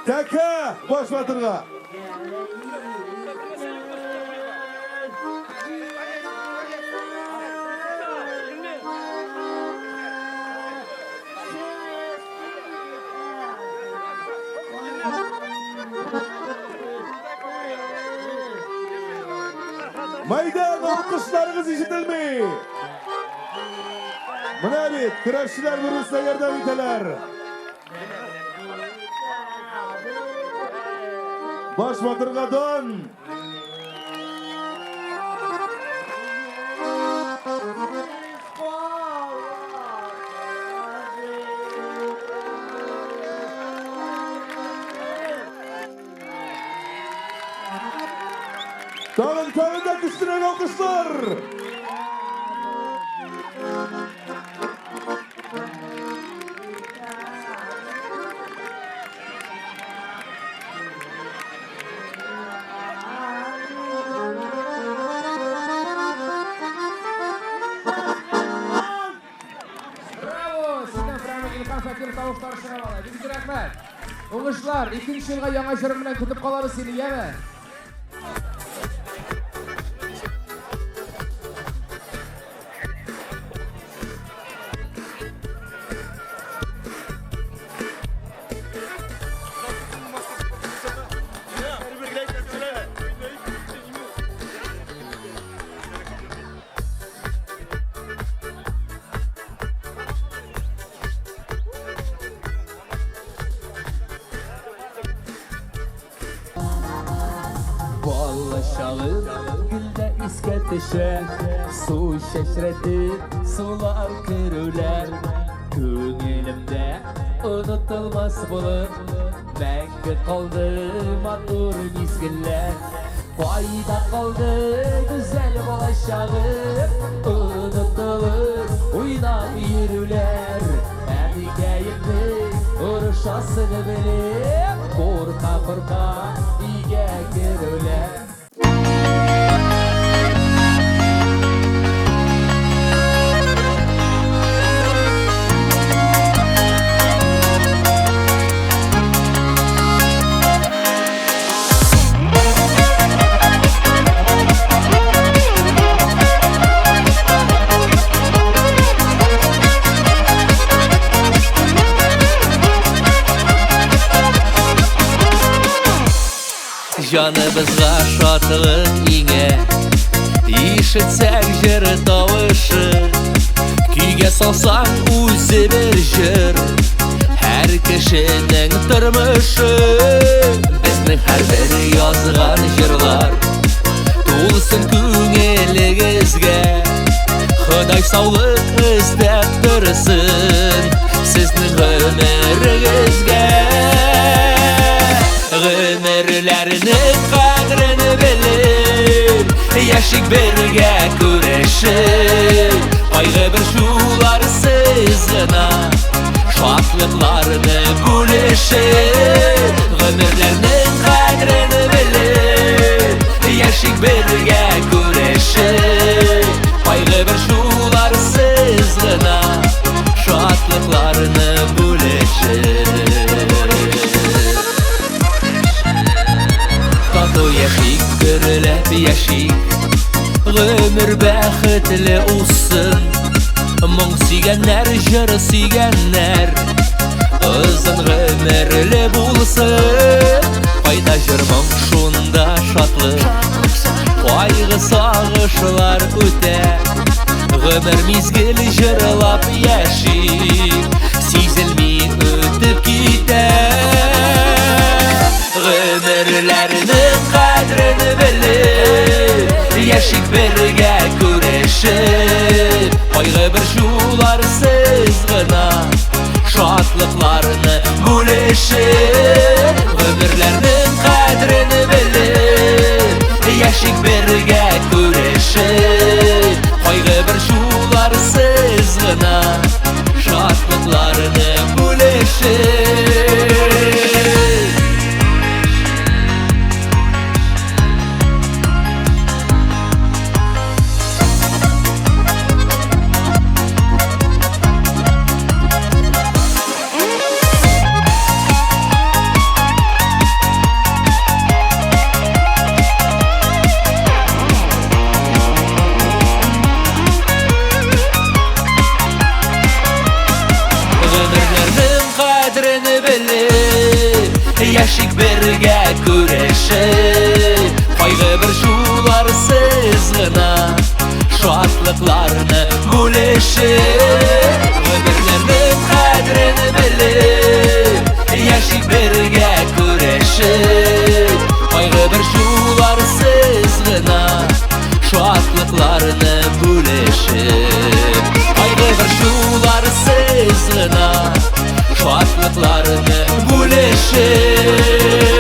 тәкә баш батырга. Мәйдан алкышларыгыз ишетелми. Менә бит, көрәшчеләр бер-берсенә ярдәм итәләр. Баш батырга дан. Тагын, тагын да көчлерәк алкышлар. Браво! Сездән прямо Илһам Шакиров тавышлары чыга бала. Бик зур рәхмәт. Уңышлар, икенче елга яңа җырың белән көтеп калабыз сине, яме? Балачагым гөлдә искә төшә, су чәчрәтеп, сулар керүләр. Күңелемдә онытылмас булып, мәңге калды матур мизгелләр. Кайда калды гүзәл балачагым, онытылып уйнап йөрүләр. Әнкәемнең орышасын белеп, курка-курка өйгә керүләр. Җаныбызга шатлык иңә, ишетсәк җыр тавышы, көйгә салсаң үзе бер җыр, һәр кешенең тормышы. Безнең һәрбер язган җырлар тулсын күңелегезгә, Ходай саулык өстәп торсын сезнең гомерегезгә. Гомерләрнең кадерен белеп, яшик бергә күрешеп, кайгы борчуларсыз гына шатлыкларны бүлешеп. Гомерләрнең кадерен белеп, яшик бергә күрешеп, кайгы борчуларсыз гына шатлыкларны бүлешеп. Тату яшик, гөрләп яшик, гомер бәхетле узсын. Моң сөйгәннәр, җыр сөйгәннәр озын гомерле булсын. Кайда җыр моң, шунда шатлык, кайгы сагышлар үтә. Гомер мизгел җырлап яшик, сизелми үтеп китә. Гомерләрнең кадерен белеп, яшик бергә күрешеп, кайгы борчуларсыз гына шатлыкларны бүлешеп. Гомерләрнең кадерен белеп, яшик бергә күрешеп, кайгы борчуларсыз гына шатлыкларны бүлешеп. Гомерләрнең кадерен белеп, яшик бергә күрешеп, кайгы борчуларсыз гына шатлыкларны бүлешеп. Гомерләрнең кадерен белеп, яшик бергә күрешеп, кайгы борчуларсыз гына шатлыкларны бүлешеп. Кайгы борчуларсыз гына шатлыкларны бүлешеп.